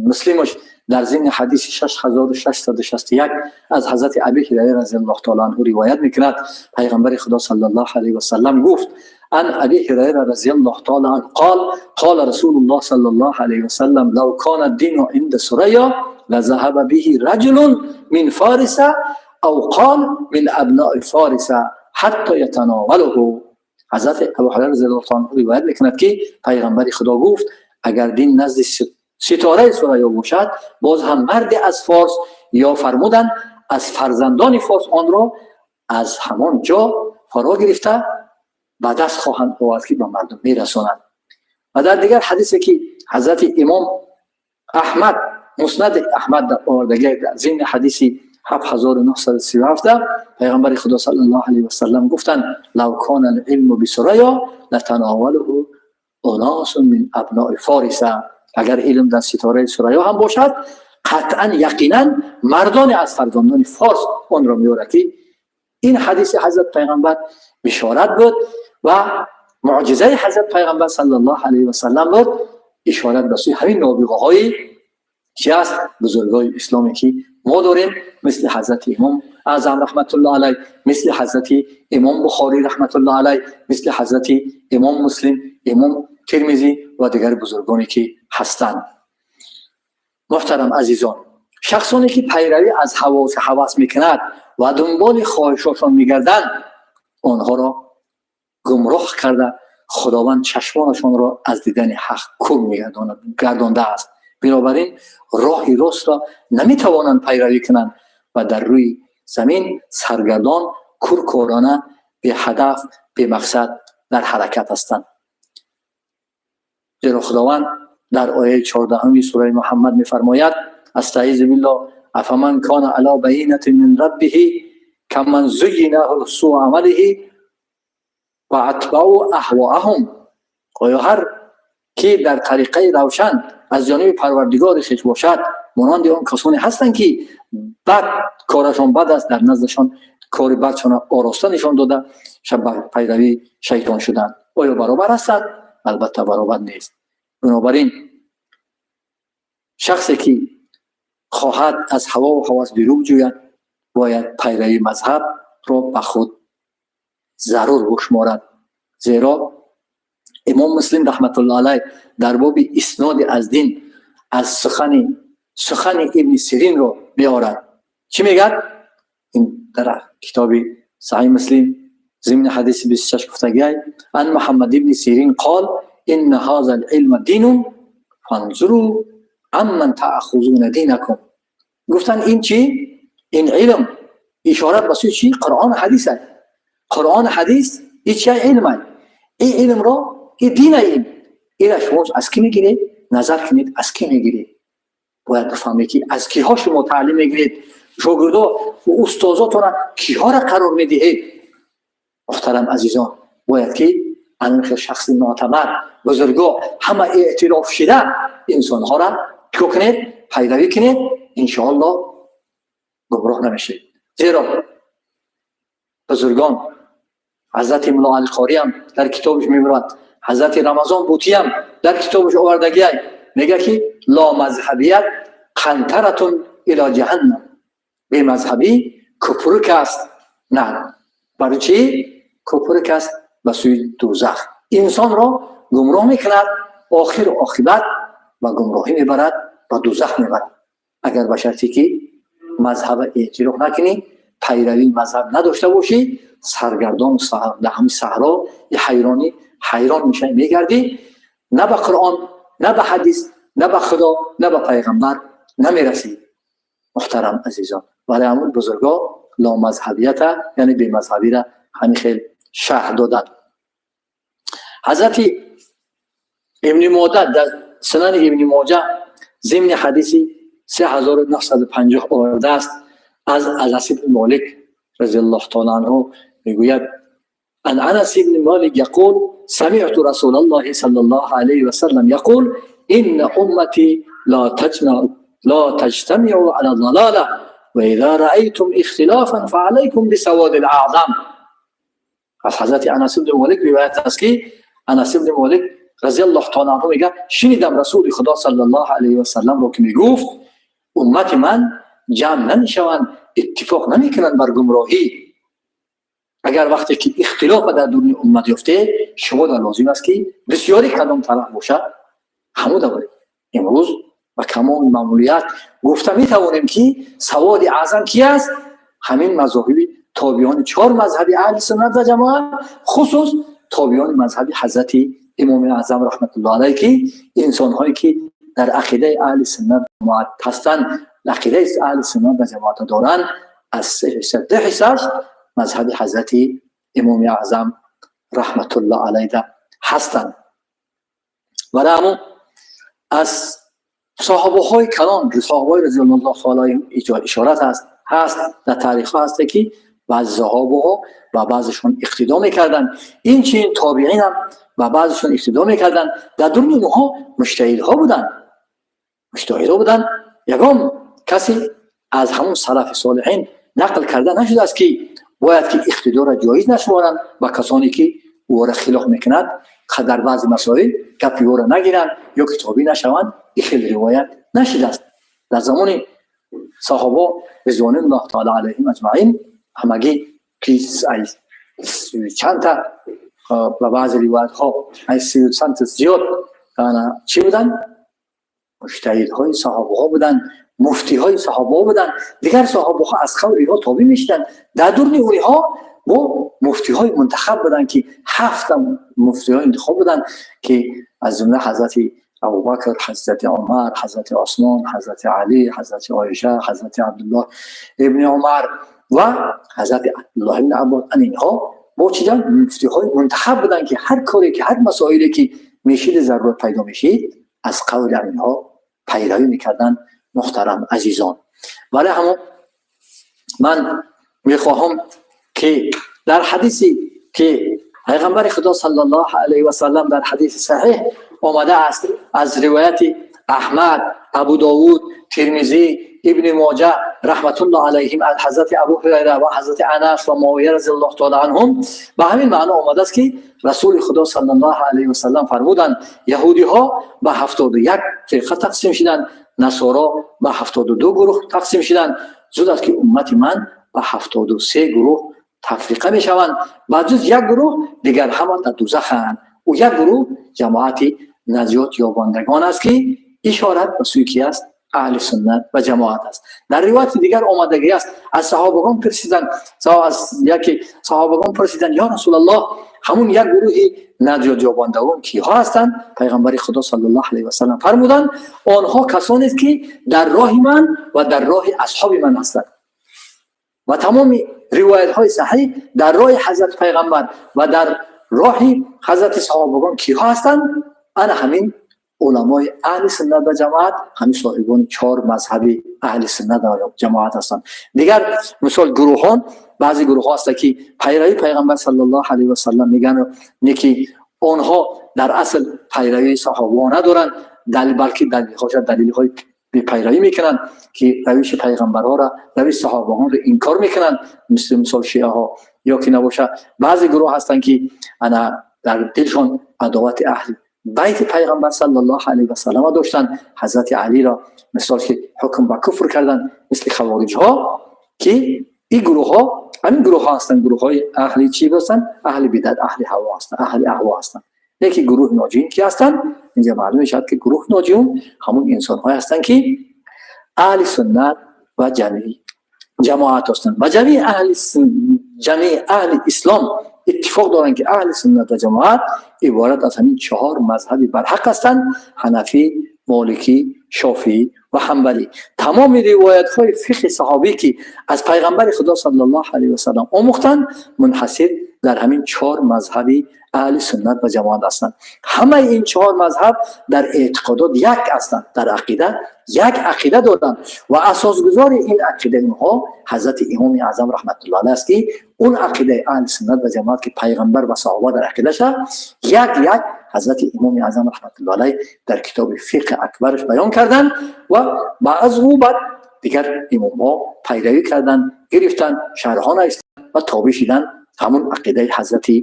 Муслимаш дар зимни ҳадиси 6661 аз ҳазрати Аби Ҳурайра разияллоҳу таала анҳу ривоят мекунад. Пайғамбари Худо саллаллоҳу алайҳи васаллам гуфт: عن أبي هريرة رضي الله تعالى عنه قال: قال رسول الله صلى الله عليه وسلم: لو كان الدين عند الثريا لذهب به رجل من فارس أو قال من أبناء فارس حتى يتناوله. ҳазрати Абу Ҳурайра разияллоҳу таала ривоят мекунад, ки пайғамбари Худо гуфт: агар дин назди ситораи Сурайё бошад, боз ҳам марде аз Форс ё фармуданд аз фарзандони Форс онро аз ҳамон ҷо фаро гирифта ба даст хоҳанд овард, ки ба мардум мерасонанд. Ва дар дигар ҳадисе, ки ҳазрати Имом Аҳмад Муснади Аҳмад дар овардагӣ, зимни ҳадиси 7937, пайғамбари Худо саллаллоҳу алайҳи васаллам гуфтанд: لو كان العلم بالثريا لتناوله أناس من أبناء فارس. Агар илм дар ситораи Сурайё ҳам бошад, қатъан, яқинан мардоне аз фарзандони Форс онро меорад, ки ин ҳадиси ҳазрат пайғамбар бишорат буд ва муъҷизаи ҳазрат пайғамбар саллаллоҳу алайҳи васаллам буд, ишорат ба сӯи ҳамин нобиғаҳои чи аст, бузургои исломе ки мо дорем, мисли ҳазрати Имом Аъзам раҳматуллоҳ алайҳ, мисли ҳазрати Имом Бухорӣ раҳматуллоҳ алайҳ, мисли ҳазрати Имом Муслим, Имом Термизӣ ва дигар бузургоне ки ҳастанд. Муҳтарам азизон, шахсоне ки пайравӣ аз ҳавас мекунад ва дунболи хоҳишошон мегарданд, онҳоро гумроҳ карда, Худованд чашмонашонро аз дидани ҳақ кур гардондааст. Бинобар ин роҳи ростро наметавонанд пайравӣ кунанд ва дар рӯи замин саргардон, куркорона, беҳадаф, бемақсад дар ҳаракат ҳастанд. Зеро Худованд дар ояи 14-уми сураи Муҳаммад мефармояд: أستعيذ بالله، أفمن كان على بينة من ربه كمن زين له سوء عمله واتبعوا أهواءهم. Оё ҳар ки дар тариқаи равшан аз ҷониби Парвардигори хеш бошад, монанди он касоне ҳастанд, ки бад корашон бад аст, дар наздашон кори бадшона ороста нишон дода, пайравии шайтон шуданд? Оё баробар ҳастанд? Албатта, баробар нест. Бинобар ин Шахсе ки хоҳад аз ҳавову ҳавас дурӯғ ҷӯяд, бояд пайравии мазҳабро ба худ зарур бушморад. Зеро Имом Муслим раҳматуллоҳ алайҳ дар боби исноди аз дин аз сухани Ибни Сиринро меорад. Чӣ мегӯяд? Ин дар китоби Саҳиҳ Муслим зимни ҳадиси 26 гуфтагиай: عن محمد بن سيرين قال: إن هذا العلم دين فانظروا عمن تأخذون دينكم. Гуфтанд, ин чӣ? Ин илм, ишора ба сӯи чӣ? Қуръону ҳадис аст. Қуръону ҳадис и чи илм аст? Ин илмро, и дин, ин ира шумо аз кӣ мегиред? Назар кунед, аз кӣ мегиред. Бояд бифаҳмед, ки аз киҳо шумо таълим мегиред, шогирдо, устозотона киҳоро қарор медиҳед. Муҳтарам азизон, бояд ки анхел шахси мӯътабар, бузурго, ҳама эътироф шида инсонҳоро чикор кунед? Пайравӣ кунед, иншоаллоҳ гумроҳ намешед. Зеро бузургон, Ҳазрати Мулло Алиқориам дар китобаш мебурад, Ҳазрати Рамазон Бутиам дар китобаш овардагиай, мега, ки ломазҳабият قنطرة إلى جهنم. Бемазҳабӣ купрук аст. На барои чӣ? Купрук аст ба сӯи дӯзах, инсонро гумроҳ мекунад, охиру оқибат ба гумроҳӣ мебарад, ба дӯзах мебарад, агар ба шарте ки мазҳаба эътироф накунӣ, пайравии мазҳаб надошта бошӣ, саргардон дар ҳамин саҳро ҳайронӣ ҳайрон мешавӣ, мегардӣ, на ба Қуръон, на ба ҳадис, на ба Худо, на ба пайғамбар намерасӣ. Муҳтарам азизон, барои ҳамун бузурго ломазҳабията, яъне бемазҳабира, ҳамин хел шарҳ доданд. Ҳазрати Ибни Моҷа дар Сунани Ибни Моҷа зимни ҳадиси 3950 овардааст аз Анас ибни Молик разиаллоҳу таала анҳу, мегӯяд: عن أنس بن مالك يقول: سمعت رسول الله صلى الله عليه وسلم يقول: إن أمتي لا تجتمع على الضلالة، وإذا رأيتم اختلافا فعليكم بالسواد الأعظم. Аз Ҳазрати Анас ибн Молик ривоят аст, ки Анас ибн Молик разиаллоҳу таала анҳу мегӯяд: шунидам Расули Худо саллаллоҳу алайҳи васалламро, ки мегуфт: уммати ман ҷамъ намешаванд, иттифоқ намекунанд бар гумроҳӣ. Агар вақте ки ихтилофа дар дуруни уммат ёфте, шумо дар лозим аст, ки бисёре кадом тараф бошад, ҳамуда баред. Имрӯз ба камоми маъмулият гуфта метавонем, ки саводи аъзам ки аст? Ҳамин мазоҳиби тобиёни чор мазҳаби аҳли суннат ва ҷамоат, хусус тобиёни мазҳаби Ҳазрати Имоми Аъзам раҳматуллоҳ алайҳ, ки инсонҳое ки дар ақидаи аҳли суннат ҷамоат ҳастанд, ақидаи аҳли суннат ва ҷамоата доранд, аз се ҳисса ду ҳиссаш мазҳаби Ҳазрати Имоми Аъзам раҳматуллоҳ алайда ҳастанд. Барои ҳамун аз соҳобаҳои калон, соҳобаҳои разиаллоҳу таала ишорат ҳаст, дар таърихҳо ҳасте, ки баъзи саҳобаҳо ба баъзешон иқтидо мекарданд, инчунин тобиинам ба баъзешон иқтидо мекарданд. Дар дуруни онҳо муҷтаҳидҳо буданд, муҷтаҳидҳо буданд. Ягон касе аз ҳамун салафи солиҳин нақл карда нашудааст, ки бояд ки иқтидоро ҷоиз нашуморанд ба касоне ки ӯро хилоф мекунад, дар баъзе масоил гапи ӯро нагиранд ё ки тобеъ нашаванд. Ин хел ривоят нашудааст. Дар замони саҳобо ризвонуллоҳ таала алайҳим аҷмаин ҳамагӣ ки чандта, ба баъзе ривоятҳо аз сию чандта зиёд, чӣ буданд? Муҷтаҳидҳои саҳобаҳо буданд, муфтиҳои саҳобаҳо буданд. Дигар саҳобаҳо аз қавли инҳо тобеъ мешуданд. Дар дуруни онҳо бо муфтиҳои мунтахаб буданд, ки ҳафта муфтиҳои интихоб буданд, ки аз ҷумла Ҳазрати Абубакр, Ҳазрати Умар, Ҳазрати Осмон, Ҳазрати Алӣ, Ҳазрати Оиша, Ҳазрати Абдуллоҳ ибни Умар ва Ҳазрати Абдуллоҳ ибни Аббос. Ан инҳо бо чидан муфтиҳои мунтахаб буданд, ки ҳар коре ки, ҳар масоиле ки мешиди, зарурат пайдо мешид, аз қавли инҳо пайравӣ мекарданд. Муҳтарам азизон, барои ҳамон ман мехоҳам, ки дар ҳадисе ки пайғамбари Худо саллаллоҳу алайҳи васаллам дар ҳадиси саҳеҳ омада аст, аз ривояти Аҳмад, Абу Довуд, Термизӣ, Ибни Моҷа раҳматуллоҳ алайҳим, аз Ҳазрати Абу Ҳурайра ва Ҳазрати Анас ва Муовия разиаллоҳу таала анҳум, ба ҳамин маъно омадааст, ки Расули Худо саллаллоҳу алайҳи васаллам фармуданд: яҳудиҳо ба 71 фирқа тақсим шуданд. насоро ба 72 гурӯҳ тақсим шуданд, зуд аст, ки уммати ман ба 73 гурӯҳ тафриқа мешаванд, ба ҷуз як гурӯҳ, дигар ҳама дар дузаханд. Ӯ як гурӯҳ ҷамоати наҷот ёбандагон аст, ки ишорат ба сӯи ки аст? Аҳли суннат ва ҷамоат аст. Дар ривояти дигар омадагӣ аст, аз саҳобагон пурсиданд, аз яке саҳобагон пурсиданд: «Ё Расулаллоҳ, ҳамун як гурӯҳи наҷотёбандагон киҳо ҳастанд?» Пайғамбари Худо саллаллоҳу алайҳи васаллам фармуданд: «Онҳо касонест, ки дар роҳи ман ва дар роҳи асҳоби ман ҳастанд». Ва тамоми ривоятҳои саҳиҳ дар роҳи ҳазрати пайғамбар ва дар роҳи ҳазрати саҳобагон киҳо ҳастанд? Ана ҳамин уламои аҳли суннат ва ҷамоат, ҳамин соҳибони чор мазҳаби аҳли суннат ва ҷамоат ҳастанд. Дигар мисол гурӯҳон, баъзе гурӯҳҳо ҳастанд, ки пайравии пайғамбар саллаллоҳу алайҳи васаллам мегӯянд, не ки онҳо дар асл пайравии саҳобаҳо надоранд, балки далилҳоша далилҳои бепайравӣ мекунанд, ки равиши пайғамбарҳоро, равиши саҳобаҳонро инкор мекунанд, мисли мисол шиаҳо ё ки набоша баъзе гурӯҳ ҳастанд, ки ана дар дилшон адовати аҳли байти пайғамбар саллаллоҳу алайҳи васаллама доштанд, ҳазрати Алиро мисол ки ҳукм ба куфр карданд, мисли хавориҷҳо, ки ин гурӯҳҳо ҳамин гурӯҳҳо ҳастанд, гурӯҳҳои аҳли чӣ ҳастанд? Аҳли бидат, аҳли ҳаво ҳастанд, аҳли аҳво ҳастанд. Лекин гурӯҳи ноҷиин ки ҳастанд? Инҷа маълум мешавад, ки гурӯҳи ноҷиун ҳамун инсонҳое ҳастанд, ки аҳли суннат ва ҷамоат ҳастанд. Ва ҷамеи аҳли ислом иттифоқ доранд, ки аҳли суннат ва ҷамоат иборат аз ҳамин чаҳор мазҳаби барҳақ ҳастанд: ҳанафӣ, моликӣ, шофиӣ ва ҳанбалӣ. Тамоми ривоятҳои фиқҳи саҳобӣ, ки аз пайғамбари Худо саллаллоҳу алайҳи васаллам омӯхтанд, мунҳасир дар ҳамин чор мазҳаби аҳли суннат ва ҷамоат ҳастанд. Ҳамаи ин чор мазҳаб дар эътиқодот як ҳастанд, дар ақида як ақида доранд ва асосгузори ин ақидаи онҳо ҳазрати Имоми Аъзам раҳматуллоҳ алайҳ аст, ки он ақидаи аҳли суннат ва ҷамоат, ки пайғамбар ва саҳоба дар ақидаша як як, ҳазрати Имоми Аъзам раҳматуллоҳ алайҳ дар китоби Фиқҳи Акбараш баён карданд ва аз ӯ баъд дигар имомҳо пайравӣ карданд, гирифтанд, шарҳҳо навиштанд ва тобеъ шиданд. Ҳамун ақидаи ҳазрати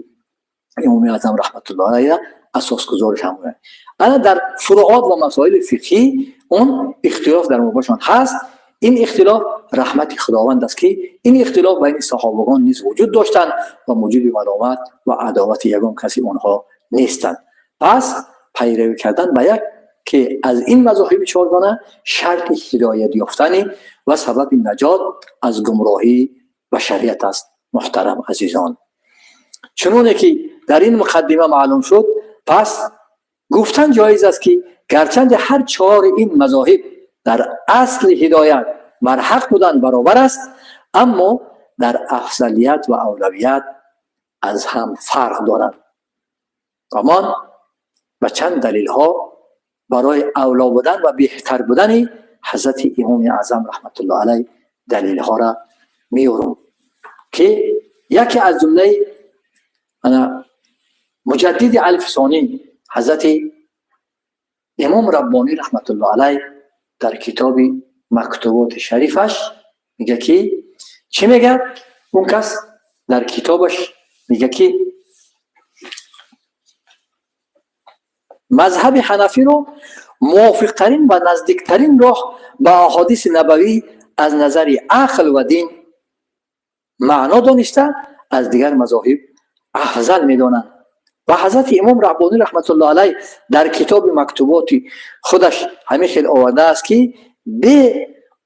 Имоми Аъзам раҳматуллоҳ алайҳ асосгузориш ҳамон. Ана дар фуруот ва масоили фиқҳӣ он ихтилоф дар мобайншон ҳаст. Ин ихтилоф раҳмати Худованд аст, ки ин ихтилоф байни саҳобагон низ вуҷуд доштанд ва муҷиби маломат ва адовати ягон каси онҳо нестанд. Пас пайравӣ кардан ба як ки аз ин мазоҳиби чоргона шарти ҳидоят ёфтани ва сабаби наҷот аз гумроҳӣ башарият аст. Муҳтарам азизон, чуноне ки дар ин муқаддима маълум шуд, пас гуфтан ҷоиз аст, ки гарчанде ҳар чори ин мазоҳиб дар асли ҳидоят барҳақ будан баробар аст, аммо дар афзалият ва авлавият аз ҳам фарқ доранд. Ва ман ба чанд далилҳо барои авло будан ва беҳтар будани ҳазрати Имоми Аъзам раҳматуллоҳ алайҳ далилҳоро меорам, ки яке аз ҷумлаи ана Муҷаддиди Алфисонӣ, ҳазрати Имом Раббонӣ раҳматуллоҳ алайҳ дар китоби Мактуботи Шарифаш мега, ки чӣ мегӯяд? Он кас дар китобаш мега, ки мазҳаби ҳанафиро мувофиқтарин ва наздиктарин роҳ ба аҳодиси набавӣ аз назари ақл ва дин маъно дониста, аз дигар мазоҳиб афзал медонанд. Ва ҳазрати Имом Раббонӣ раҳматуллоҳ алайҳ дар китоби Мактуботи худаш ҳамин хел овардааст, ки бе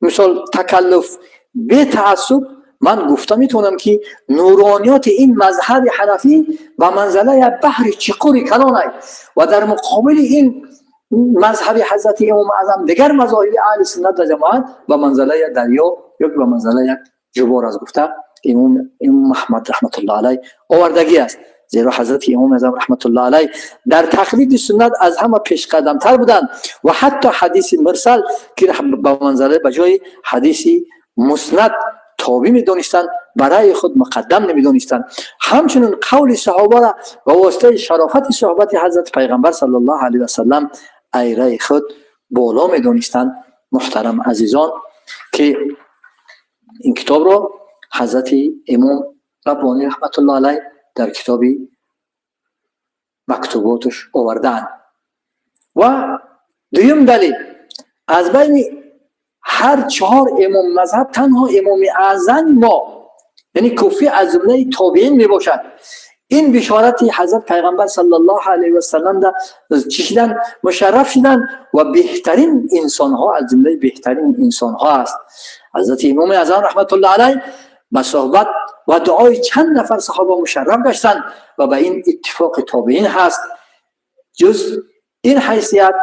мисол такаллуф, бе таассуб ман гуфта метавонам, ки нурониёти ин мазҳаби ҳанафӣ ба манзалаи як баҳри чиқури калонай ва дар муқобили ин мазҳаби ҳазрати Имом Аъзам дигар мазоҳиби аҳли суннат ва ҷамоат ба манзалаи як дарё ё ба манзалаи як ҷубор аст, гуфта имом Аҳмад раҳматуллоҳ алайҳ овардагӣ аст. Зеро ҳазрати Имом Аъзам раҳматуллоҳ алайҳ дар тақлиди суннат аз ҳама пешқадамтар буданд ва ҳатто ҳадиси мурсал, ки ба манзала ба ҷои ҳадиси муснад тобӣ медонистанд, ба раъи худ муқаддам намедонистанд. Ҳамчунин қавли саҳобаро ба воситаи шарофати суҳбати ҳазрати пайғамбар саллаллоҳу алайҳи васаллам айраи худ боло медонистанд. Муҳтарам азизон, ки ин китобро ҳазрати Имом Раббонӣ раҳматуллоҳ алайҳ дар китоби Мактуботаш овардаанд. Ва дуюм далил از بین هر چهار امام مذهب تنها امام اعظم ما یعنی کوفی از جمله تابعین می باشد. این بشارت حضرت پیغمبر صلی الله علیه و سلم در چشیدن مشرف شدن و بهترین انسان ها از جمله بهترین انسان ها است. حضرت امام اعظم رحمت الله علیه به صحبت و دعای چند نفر صحابه مشرف گشتند و به این اتفاق تابعین هست. جز این حیثیت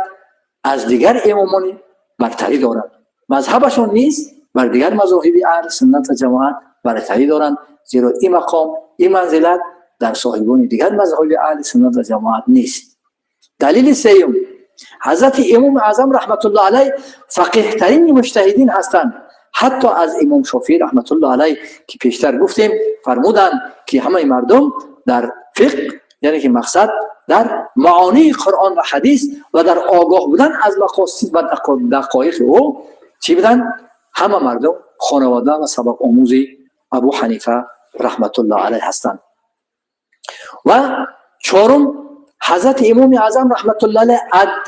از دیگر امامان برتری دارند. مذهبشون نیست بر دیگر مذاهب اهل سنت و جماعت برتری دارند، زیرا این مقام این منزلت در صاحبان دیگر مذاهب اهل سنت و جماعت نیست. دلیل سوم، حضرت امام اعظم رحمت الله علیه فقیه ترین مجتهدین هستند. حتی از امام شافعی رحمت الله علیه که پیشتر گفتیم فرمودند که همه مردم در فقه، یعنی که مقصد در معانی قرآن و حدیث و در آگاه بودن از مقاصد و دقایق او چی بودن؟ همه مردم خانواده و سبق آموزی ابو حنیفه رحمت الله علیه هستند. و چهارم، حضرت امام اعظم رحمت الله علیه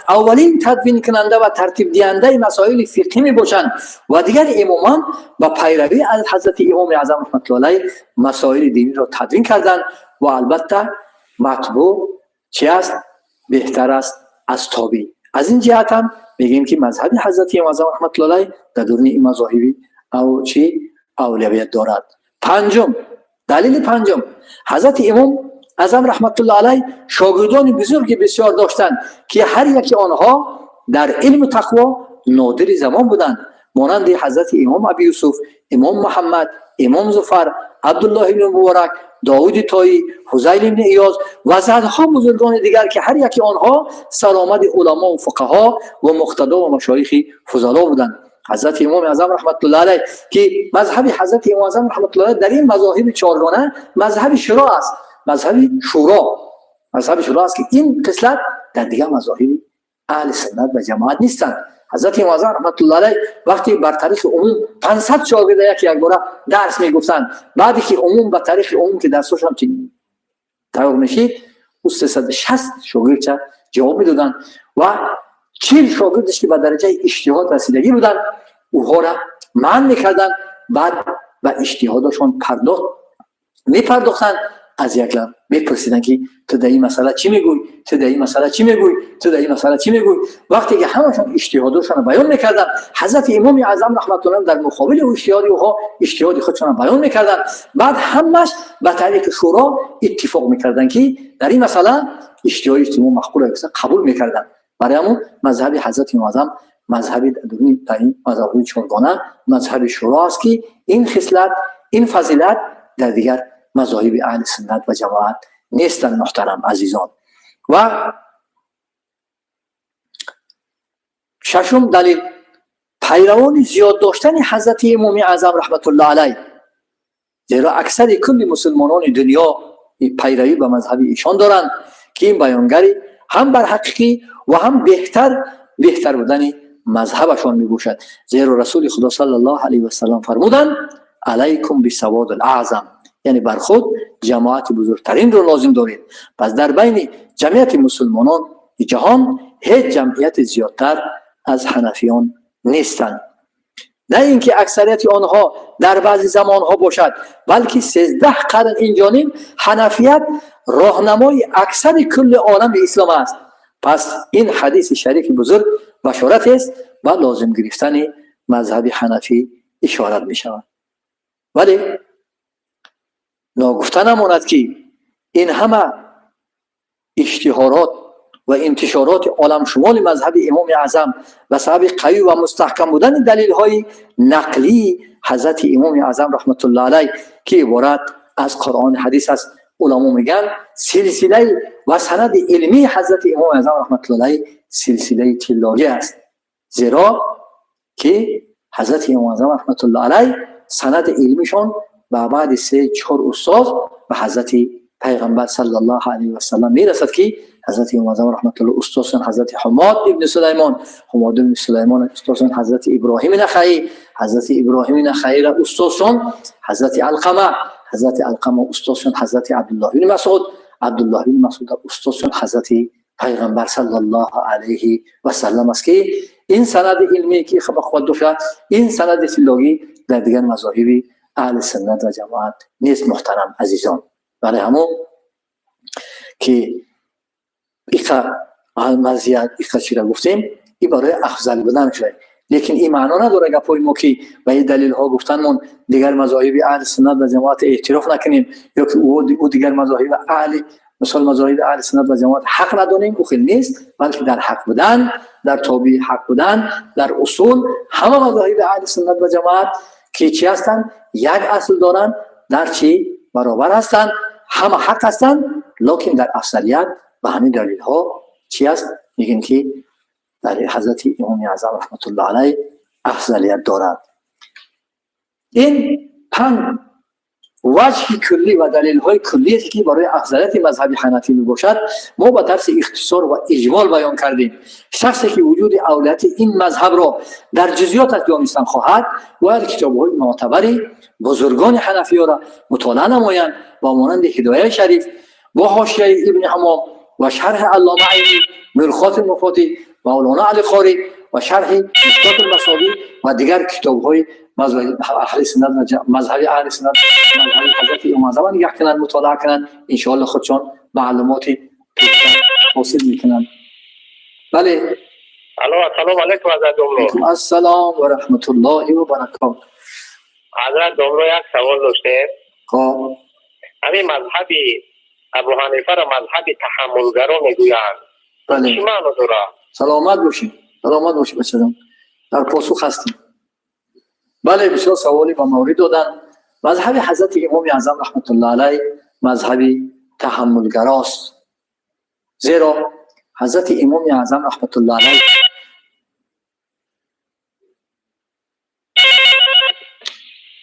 اولین تدوین کننده و ترتیب دهنده مسائل فقهی می باشند و دیگر امامان با پیروی از حضرت امام اعظم رحمت الله علیه مسائل دینی را تدوین کردند و البته مطبوع چی است؟ بهتر است از تابع. از این جهت هم میگیم که مذهب حضرت امام اعظم رحمت الله علیه در درون این مذاهبی او چی اولویت دارد. پنجم، دلیل پنجم، حضرت امام اعظم رحمت الله علیه شاگردان بزرگی بسیار داشتند که هر یک آنها در علم تقوا نادر زمان بودند، مانند حضرت امام ابی یوسف، امام محمد، امام ظفر، عبدالله بن مبارک، داود طایی، فضیل بن عیاض و صدها بزرگان دیگر که هر یک آنها سرآمد علما و فقها و مقتدا و مشایخ فضلا بودند. حضرت امام اعظم رحمت الله علیه که مذهب حضرت امام اعظم رحمت الله علیه در این مذاهب چهارگانه مذهب شورا است، مذهب شورا، مذهب شورا است که این خصلت در دیگر مذاهب اهل سنت و جماعت نیستند. حضرت امام اعظم رحمت الله علیه وقتی بر طریق عموم 500 شاگرد یک یک باره درس میگفتند، بعدی که عموم به طریق عموم که درسشان تیار میشید، او 360 شاگرد جواب میدادند و 40 شاگردش که به درجه اجتهاد رسیدگی بودند اوها را منع میکردند، بعد به اجتهادشان پرداخت میپرداختند. از یک لب میپرسیدن که تو در این مسئله چی میگوی؟ تو در این مسئله چی میگوی؟ تو در این مسئله چی میگوی؟ وقتی که همشون اجتهادشان بیان میکردن، حضرت امام اعظم رحمت الله در مقابل اجتهاد اوها اجتهاد خودشان بیان میکردن. بعد همش به طریق شورا اتفاق میکردن که در این مسئله اجتهاد اجتماع مقبول است، قبول میکردن. برای همون مذهب حضرت امام اعظم مذهب در این مذهب چهارگانه مذهب شورا است که این خصلت این فضیلت در دیگر مذاهب اهل سنت و جماعت نیستند. محترم عزیزان، و ششم دلیل، پیروان زیاد داشتن حضرت امام اعظم رحمت الله علیه، زیرا اکثر کل مسلمانان دنیا پیروی به مذهب ایشان دارند که این بیانگری هم بر حقیقی و هم بهتر بودن مذهبشان میباشد. زیرا رسول خدا صلی الله علیه و سلم فرمودند علیکم بسواد الاعظم، یعنی بر خود جماعت بزرگترین رو لازم دارید. پس در بین جمعیت مسلمانان جهان هیچ جمعیت زیادتر از حنفیان نیستند. نه اینکه اکثریت آنها در بعضی زمانها باشد، بلکه 13 قرن این جانب حنفیت راهنمای اکثر کل عالم اسلام است. پس این حدیث شریف بزرگ بشارت است و لازم گرفتن مذهب حنفی اشارت می شود. ولی ناگفته نماند که این همه اشتهارات و انتشارات عالم شمال مذهب امام اعظم و سبب قوی و مستحکم بودن دلیل های نقلی حضرت امام اعظم رحمت الله علیه که عبارت از قرآن حدیث است. علما میگن سلسله و سند علمی حضرت امام اعظم رحمت الله علیه سلسله طلایی است، زیرا که حضرت امام اعظم رحمت الله علیه سند علمیشان و بعد 3-4 استاد به حضرت پیغمبر صلی الله علیه و سلم میرسد که حضرت امام اعظم رحمت الله استادشان حضرت حماد ابن سلیمان، حماد ابن سلیمان استادشان حضرت ابراهیم نخعی، حضرت ابراهیم نخعی را استادشان حضرت علقمه، حضرت علقمه استادشان حضرت عبدالله بن مسعود، عبدالله بن مسعود استادشان حضرت پیغمبر صلی الله علیه و سلم است که ин санади илмие ки ба қувват дошта, ин санади тиллогӣ дар дигар мазоҳиби аҳли суннат ва ҷамоат нест, муҳтарам азизон. Барои ҳамон ки иқа мазият, иқа чира гуфтем, и барои афзал будан шуда. Лекин ин маъно надорад гапҳои мо, ки ба ин далелҳо гуфтанмон дигар мазоҳиби аҳли суннат ва ҷамоат эътироф накунем ё ки ӯ дигар мазоҳиби аҳли, мисол, мазоҳиби аҳли суннат ва ҷамоат ҳақ надонем. Ӯ хел нест, балки дар ҳақ будан, дар тобеи ҳақ будан, дар усул ҳама мазоҳиби аҳли суннат ва ҷамоат ки чӣ ҳастанд, як асл доранд, дар чӣ баробар ҳастанд, ҳама ҳақ ҳастанд, лекин дар афзалият ба ҳамин далелҳо чӣ аст, мегӯем ки дар ҳазрати имоми аъзам раҳматуллоҳ алайҳ афзалият дорад. Ин панҷ ваҷҳи куллӣ ва далелҳои куллие ки барои афзалияти мазҳаби ҳанафӣ мебошад, мо ба тарзи ихтисор ва иҷмол баён кардем. Шахсе ки вуҷуди авлияти ин мазҳабро дар ҷузъиёташ донистан хоҳад, бояд китобҳои муътабари бузургони ҳанафиёро мутолиа намоянд, ба монанди Ҳидояи шариф бо ҳошияи Ибни Ҳамом ва шарҳи Аллома Айнӣ, Мирқоти Муфотӣ, Мавлоно Али Қорӣ ва шарҳи Мишкоти Масобӣ ва дигар китобҳои аҳли суннат, мазҳаби аҳли суннат, мазҳаби ҳазрати имом аъзам нигаҳ кунанд, мутолиа кунанд. Иншоалло худшон маълумоти бештар ҳосил мекунанд. Бале.
Алло, ассалому алайкум, ҳазрат домло.
Алайкум ассалом ва раҳматуллоҳи ва баракот.
Ҳазрат домло, як савол доштем.
Хоб.
Ҳамин мазҳаби Абу Ҳанифаро мазҳаби таҳаммулгаро мегӯянд.
Бале.
Чӣ маъно дорад?
Саломат бошед, саломат бошед, бачаҷон, дар посух ҳастем. Бале, бисёр саволе ба маврид доданд. Мазҳаби ҳазрати имоми аъзам раҳматуллоҳ алайҳ мазҳаби таҳаммулгарост, зеро ҳазрати имоми аъзам раҳматуллоҳ алайҳ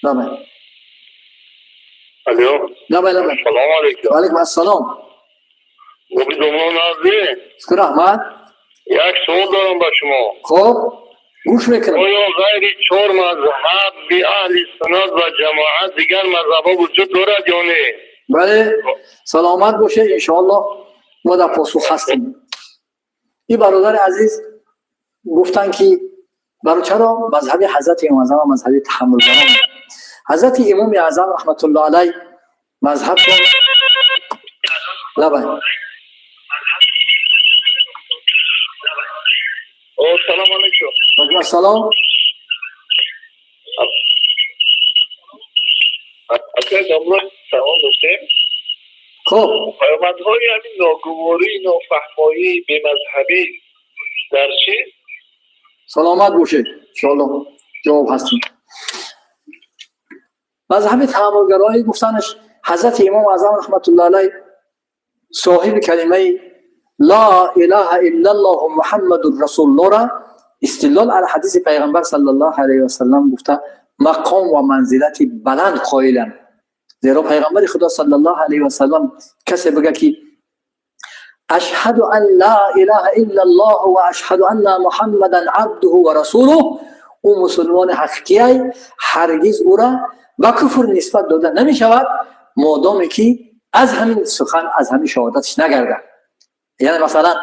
лабай.
Алло.
Лабай, лабай.
Салому алайкум.
Ва алайкум ассалом.
Боби домло, назди?
Шукр, раҳмат.
Як суол дорам ба шумо.
Хоб, гӯш мекунам.
Оё ғайри чор мазҳаби аҳли суннат ва ҷамоат дигар мазҳабҳо вуҷуд дорад ё не?
Бале, саломат бошед, иншоаллоҳ мо дар посух ҳастем. Ин бародари азиз гуфтанд, ки баро чаро мазҳаби ҳазрати имом аъзам мазҳаби таҳаммулгарон. Ҳазрати имоми аъзам раҳматуллоҳ алайҳ мазҳабшон, лабай.
Салому алайкум.
Алайкум ассалом.
Акай домло, савол доштем.
Хоб.
Паёмадҳои ҳамин ногуворӣ, нофаҳмоӣ, бемазҳабӣ дар чӣ?
Саломат бошед, иншоаллоҳ ҷавоб ҳастем. Мазҳаби таҳаммулгароӣ гуфтанаш, ҳазрати имом аъзам раҳматуллоҳ алайҳ соҳиби калимаи ла илаҳа иллаллоҳу муҳаммадун расулуллоҳра истидлол ала ҳадиси пайғамбар саллаллоҳу алайҳи васаллам гуфта, мақом ва манзилати баланд қоиланд. Зеро пайғамбари худо саллаллоҳу алайҳи васаллам касе бигӯяд, ки ашҳаду ан ла илаҳа иллаллоҳу ва ашҳаду анна муҳаммадан абдуҳу ва расулуҳ, ӯ мусулмони ҳақиқияй, ҳаргиз ӯра ба куфр нисбат дода намешавад, модоме ки аз ҳамин сухан, аз ҳамин шаҳодаташ нагардад. Яъне, масалан,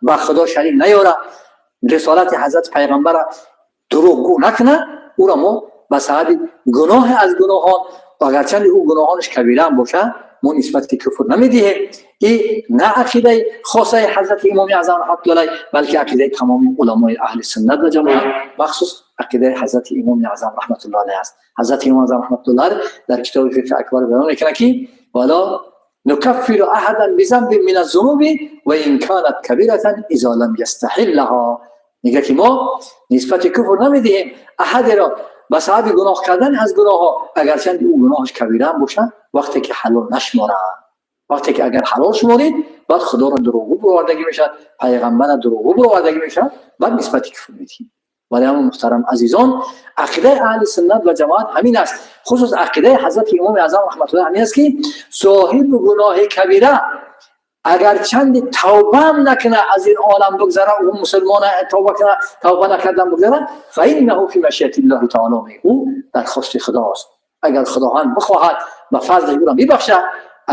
ба худо шарик наёра, рисолати ҳазрати пайғамбара дурӯғгӯ накунад, ӯро мо ба сабаби гуноҳе аз гуноҳон, агарчанде ӯ гуноҳонаш кабира ҳам бошад, мо нисбати куфр намедиҳем. И на ақидаи хосаи ҳазрати имоми аъзам раҳматуллоҳ алайҳ, балки ақидаи тамоми уламои аҳли суннат ва ҷамоат, махсус ақидаи ҳазрати имоми аъзам раҳматуллоҳ алайҳ аст. Ҳазрати имом аъзам раҳматуллоҳ алайҳ дар китоби Фиқҳи Акбар баён мекунад, ки вала нукаффиру аҳадан бизанбин мин аззунуби ва ин канат кабиратан изо лам ястаҳиллаҳо. Мегӯяд, ки мо нисбати куфр намедиҳем аҳадеро ба сабаби гуноҳ кардан аз гуноҳҳо, агарчанде ӯ гуноҳаш кабира ҳам бошад, вақте ки ҳалол нашуморад. Вақте ки агар ҳалол шуморид, баъд худоро дурӯғгӯ бировардагӣ мешавад, пайғамбара дурӯғгӯ бировардагӣ мешавад, баъд нисбати куфр медиҳем. Вале ҳамон, муҳтарам азизон, ақидаи аҳли суннат ва ҷамоат ҳамин аст. Хусус ақидаи ҳазрати имоми аъзам раҳматуллоҳ ҳамин аст, ки соҳиби гуноҳи кабира агарчанде тавбаам накунад, аз ин олам бигзара, ӯ мусулмона, тавба кунад, тавба накардан бигзара, фаиннаҳу фи машиати ллоҳи таоло, ӯ дар хости худост. Агар худованд бихоҳад, ба фазлаш ӯро мебахшад,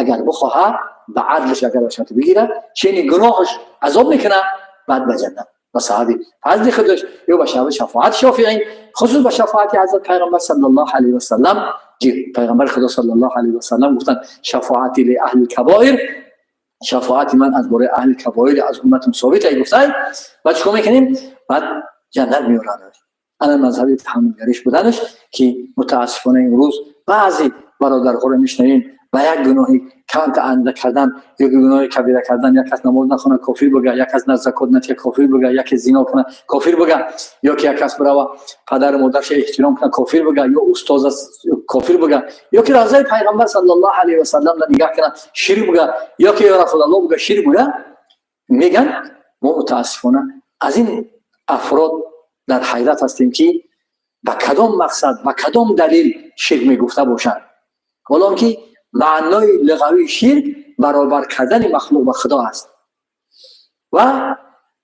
агар бихоҳад, ба адлаш агар бошад, бигирад, чени гуноҳаш азоб мекунад, баъд ба ҷаннат. Ба сабаби фазли худаш ё ба сабаби шафоати шофиин, хусус ба шафоати ҳазрат Пайғамбар саллаллоҳу алайҳи васаллам, ки Пайғамбари Худо саллаллоҳу алайҳи васаллам гуфтанд: «Шафоати ли аҳли кабоир», шафоати ман аз бораи аҳли кабоир аз умматам собит ай гуфтай. Баъд чикор мекунем? Баъд ҷаннат меорад. Ана мазҳаби таҳаммулгариш буданаш, ки мутаассифона имрӯз баъзе бародарҳоро мешунавем, ба як гуноҳи камта анда кардан ё гуноҳи кабира кардан, як кас намоз нахона, кофир буга, як кас закот натия, кофир буга, яке зино куна, кофир буга, ё ки як кас бирава падару модарша эҳтиром куна, кофир буга, ё устоз кофир буга, ё ки равзаи Пайғамбар саллаллоҳу алайҳи васаллам нигаҳ куна, ширк буга, ё ки ё Расулаллоҳ буга, ширк буга меган. Мо мутаассифона аз ин афрод дар ҳайрат ҳастем, ки ба кадом мақсад, ба кадом далил ширк мегуфта бошанд, ҳолон ки маънои луғавии ширк баробар кардани махлуқ ба Худо аст ва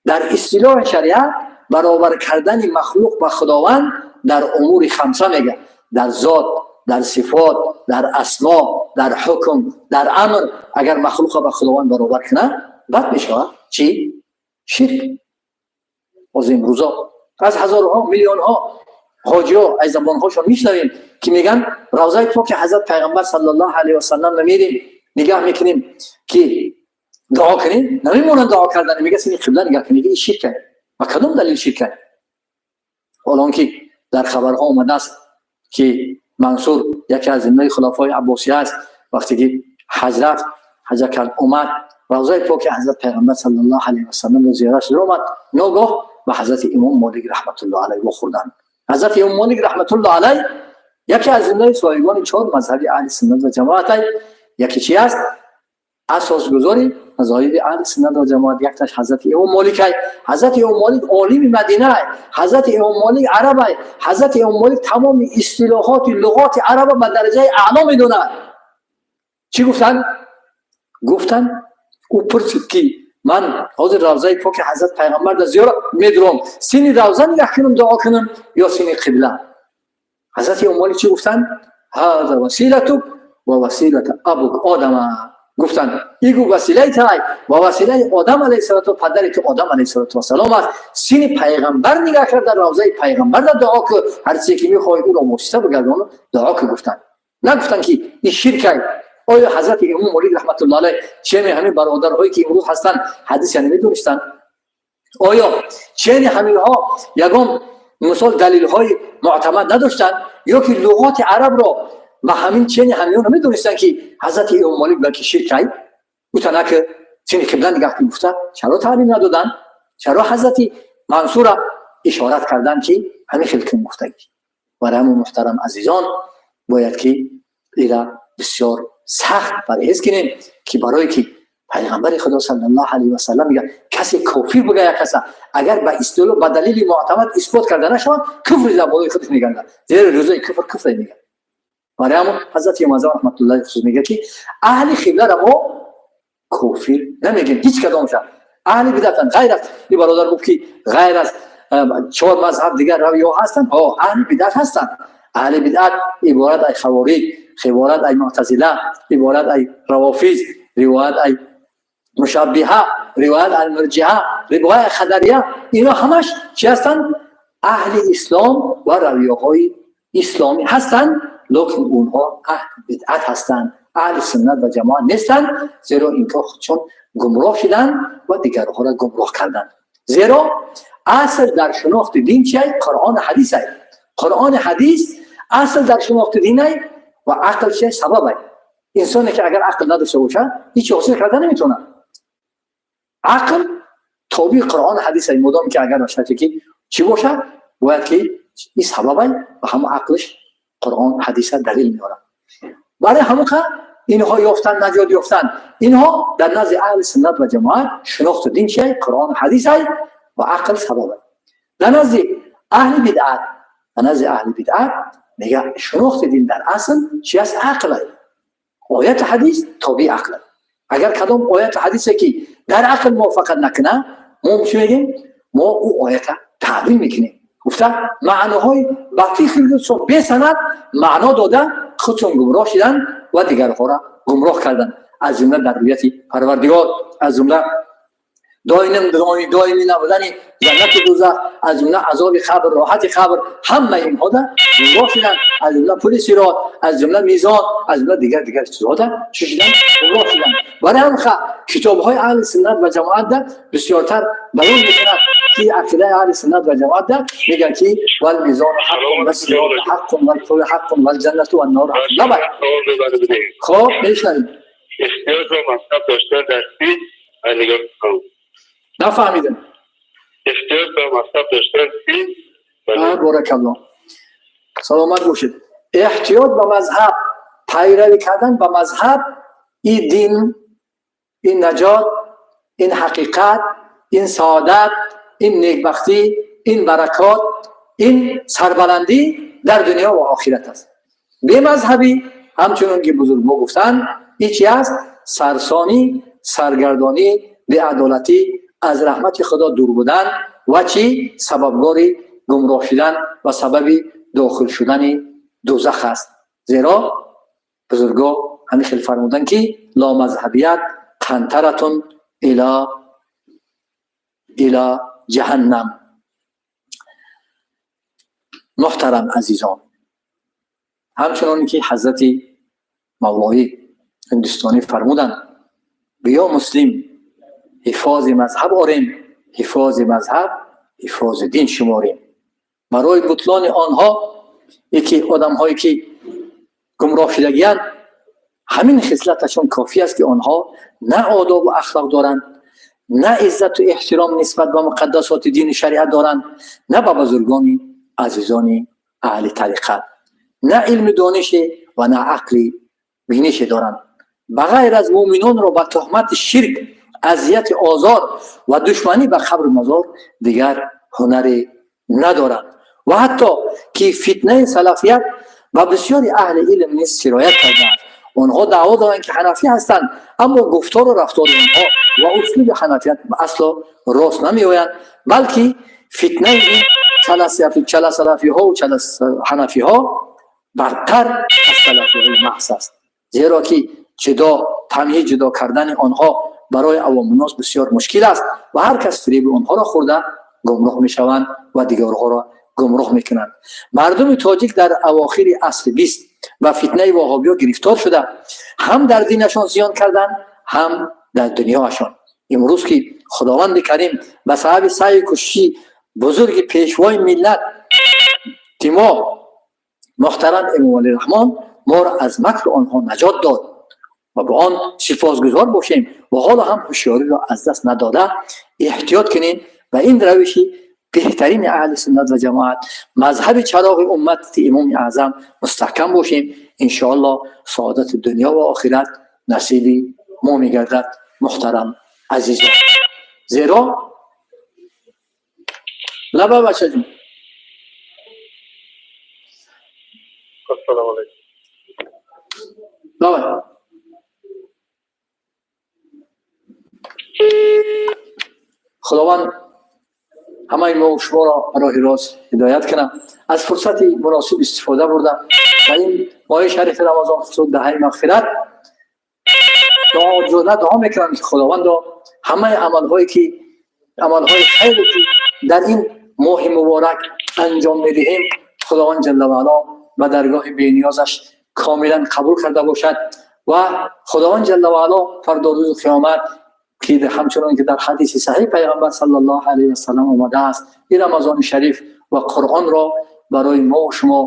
дар истилоҳи шариат баробар кардани махлуқ ба Худованд дар умури хамса мега: дар зот, дар сифот, дар асмо, дар ҳукм, дар амр. Агар махлуқа ба Худованд баробар кунад, бад мешавад чӣ? Ширк. Боз имрӯзо аз ҳазорҳо, миллионҳо ҳоҷиҳо аз забонҳошон мешунавем, ки меган: «Равзаи поки ҳазрат Пайғамбар саллаллоҳу алайҳи васаллам намерем, нигаҳ мекунем, ки дуо кунем». Намемонанд дуо кардан, мега: «Сини қибла нигаҳ кунем». Ин ширк. Ба кадом далил ширк? Ҳолон ки дар хабарҳо омадааст, ки Мансур яке аз зимнаи хулафои Аббосия аст, вақте ки ҳаҷ рафт, ҳаҷа кард, омад, равзаи поки ҳазрат Пайғамбар саллаллоҳу алайҳи васалламро зиёрат шуда омад, ногоҳ ба ҳазрати Имом Молик раҳматуллоҳ алайҳ вохӯрданд. Ҳазрати Имом Молик раҳматуллоҳ алайҳ яке аз зимнаи соҳибони чор мазҳаби аҳли суннат ва ҷамоат, яке чи аст? Асосгузори мазоҳиби аҳли суннат ва ҷамоат якташ ҳазрати Имом Моликай. Ҳазрати Имом Молик олими Мадинай, ҳазрати Имом Молик арабай. Ҳазрати Имом Молик тамоми истилоҳоти луғоти араба ба дараҷаи аъло медонад. Чӣ гуфтанд? Гуфтанд, ӯ пурсид, ки ман ҳозир равзаи поки ҳазрат Пайғамбар дар зиёрат медурам, сини равза нигаҳ кунам, дуо кунам ё сини қибла? Ҳазрати Имом Молик чӣ гуфтанд? «Ҳаза василатук ва василата абук Одама», гуфтанд. Игу василаи тай ва василаи Одам алайҳиссалоту, падари ту Одам алайҳиссалоту вассалом аст. Сини Пайғамбар нигаҳ карда, равзаи Пайғамбар дар дуо ку, ҳар чизе ки мехоҳӣ, ӯро восита бигардону дуо ку, гуфтанд. Нагуфтанд, ки ин ширкай. Оё ҳазрати Имом Молик раҳматуллоҳ алайҳ чени ҳамин бародарҳое, ки имрӯз ҳастанд, ҳадиса намедонистанд? Оё чени ҳаминҳо ягон мисол далилҳои муътамад надоштанд ё ки луғоти арабро ба ҳамин чени ҳаминҳо намедонистанд, ки ҳазрати Имом Молик балки ширкай гуфта, ки сини қибла нигаҳ кун гуфта? Чаро таълим надоданд? Чаро ҳазрати Мансура ишорат карданд, ки ҳамин хел кун гуфтагӣ? Барои ҳамон, муҳтарам азизон, бояд ки ира бисёр сахт парҳез кунем, ки барое ки Пайғамбари Худо саллаллоҳу алайҳи васаллам мегӯяд: касе кофир буга як каса, агар ба истилоҳ, ба далили муътамад исбот карда нашавад, куфри дар болои худаш мегардад, зеро рӯзаи куфр куфре мегӯяд. Барои ҳамон ҳазрати Имом Аъзам раҳматуллоҳи хусус мегӯяд, ки аҳли қиблара мо кофир намегӯем, ҳеҷ кадомша аҳли бидатанд. Ғайр аз ин бародар гуфт, ки ғайр аз чор мазҳаб дигар равиҳо ҳастанд. Аҳли бидат ҳастанд. Аҳли бидат иборат ай хавориҷ, иборат ай муътазила, иборат ай равофиз, ривоят ай мушаббиҳа, ривоят ай мурҷиа, ривоят хадария. Ино ҳамаш чи ҳастанд? Аҳли ислом ва равияҳои исломӣ ҳастанд, лекин онҳо аҳли бидъат ҳастанд, аҳли суннат ва ҷамоат нестанд, зеро инҳо худшон гумроҳ шуданд ва дигарҳоро гумроҳ карданд. Зеро асл дар шинохти дин чиай? Қуръону ҳадисай. Қуръони ҳадис асл дар шинохти динай ва ақл чиай? Сабабай. Инсоне ки агар ақл надошта бошад, ҳеҷ ҳосил карда наметавонад. Ақл тобеи Қуръону ҳадисай, модоме ки агар ба шарте ки чӣ бошад, бояд ки ин сабабай ва ҳамон ақлиш Қуръон ҳадиса далил меорад. Барои ҳамон инҳо ёфтан, наҷот ёфтан инҳо дар назди аҳли суннат ва ҷамоат шинохту дин чиай? Қуръону ҳадисай ва ақл сабабай. Дар назди аҳли бидъат, дар назди аҳли бидъат мега, шинохти дин дар асл чи аст? Ақлай. Ояту ҳадис тобеи ақлай. Агар кадом ояту ҳадисе ки дар ақл мувофиқат накунад, мо чӣ мегӯем? Мо ӯ оята таъвил мекунем, гуфта, маъноҳои ба фикри бесанад маъно дода, худшон гумроҳ шуданд ва дигарҳоро гумроҳ карданд, аз ҷумла дар рӯяти Парвардигор, аз ҷумла Доимӣ набудани ҷаннати дӯзах, аз ҷумла азоби қабр, роҳати қабр, ҳама инҳо да гумроҳ шуданд. Аз ҷумла пули сирот, аз ҷумла мизон, аз ҷумла дигар дигар чизҳо да чӣ шуданд? Гумроҳ шуданд. Барои ҳам китобҳои аҳли суннат ва ҷамоат да бисёртар баён мекунад, ки ақидаи аҳли суннат ва ҷамоат да мегӯяд, ки والمیزان حق والصراط حق والپل حق والجنة والنار حق. لبا. خب، بشنویم.
احتیاج به مذهب داشتن در چی؟ نگاه کنم.
نفهمیدم.
احتیاج به مذهب داشتن چی؟
بارک الله، саломат бошед. Эҳтиёт ба мазҳаб, пайравӣ кардан ба мазҳаб, ин дин, ин наҷот, ин ҳақиқат, ин саодат, ин некбахтӣ, ин баракот, ин сарбаландӣ дар дунё ва охират аст. Бемазҳабӣ, ҳамчунон ки бузургмо гуфтанд, ин чи аст? Сарсонӣ, саргардонӣ, беадолатӣ, аз раҳмати Худо дур будан ва чӣ сабабгори гумроҳ шудан ва сабаби дохил шудани дӯзах аст. Зеро бузурго ҳамин хел фармуданд, ки ломазҳабият قنطرة إلى جهنم. Муҳтарам азизон, ҳамчуноне ки ҳазрати Мавлоӣ ҳиндустонӣ фармуданд: «Биё, муслим, ҳифози мазҳаб орем, ҳифози мазҳаб ҳифози дин шуморем». Барои бутлони онҳо, яке одамҳое ки гумроҳ шудагиянд, ҳамин хислаташон кофӣ аст, ки онҳо на одобу ахлоқ доранд, на иззату эҳтиром нисбат ба муқаддасоти дини шариат доранд, на ба бузургони азизони аҳли тариқат, на илми донише ва на ақли бинише доранд. Ба ғайр аз муъминонро ба туҳмати ширк, азияти озор ва душманӣ ба қабру мазор дигар ҳунаре надоранд. Ва ҳатто ки фитнаи салафият ба бисёри аҳли илм низ сироят кардааст. Онҳо даъво доранд, ки ҳанафӣ ҳастанд, аммо гуфтору рафтори онҳо ва услуби ҳанафият асло рост намеоянд, балки фитнаи ин чаласалафиҳову ҳанафиҳо бартар аз салафиҳои маҳз аст, зеро ки ҷудо тамҳид ҷудо кардани онҳо барои авомуннос бисёр мушкил аст ва ҳар кас фиреби онҳоро хӯрда гумроҳ мешаванд ва дигарҳоро гумроҳ мекунанд. Мардуми тоҷик дар авохири асри 20 ба фитнаи ваҳобиё гирифтор шуда, ҳам дар динашон зиён карданд, ҳам дар дунёашон. Имрӯз ки Худованди Карим ба сабаби саъю кӯшиши бузурги пешвои миллат мо муҳтарам Эмомалӣ Раҳмон моро аз макру онҳо наҷот дод ва ба он сипосгузор бошем ва ҳоло ҳам ҳушёриро аз даст надода эҳтиёт кунем ва ин равиши беҳтарини аҳли суннат ва ҷамоат, мазҳаби чароғи уммати Имоми Аъзам мустаҳкам бошем. Иншоалло, саодати дунё ва охират насиби мо мегардад. Муҳтарам азизон, зеро лаба, бачаҷон.
Ассалому алайкум.
Давай. Худованд ҳамаи мо шуморо роҳи рост ҳидоят кунад. Аз фурсати муносиб истифода бурда ва ин моҳи шарифи Рамазон, хусусан даҳаи мағфират, дуо дуо мекунам, ки Худовандо ҳамаи амалҳое ки амалҳои хайре ки дар ин моҳи муборак анҷом медиҳем, Худованд ҷалла ваало ба даргоҳи бениёзаш комилан қабул карда бошад ва Худованд ҷалла ваало фардо, рӯзи қиёмат, ки ҳамчунон ки дар ҳадиси саҳиҳ Пайғамбар саллаллоҳу алайҳи васаллам омадааст, ин Рамазони шариф ва Қуръонро барои мо шумо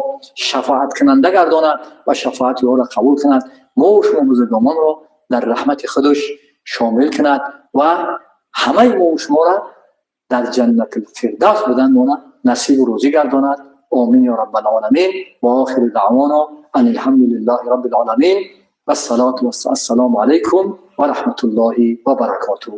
шафоаткунанда гардонад ва шафоати ӯро қабул кунад, мо шумо бузургонро дар раҳмати худаш шомил кунад ва ҳамаи мо шуморо дар ҷаннатул фирдавс будан мона насибу рӯзӣ гардонад. Омин ё раббал оламин. Ва охиру даъвона ан алҳамдулиллаҳи раббил оламин. Вассалоту вассалому алайкум ва раҳматуллоҳи ва баракотуҳ.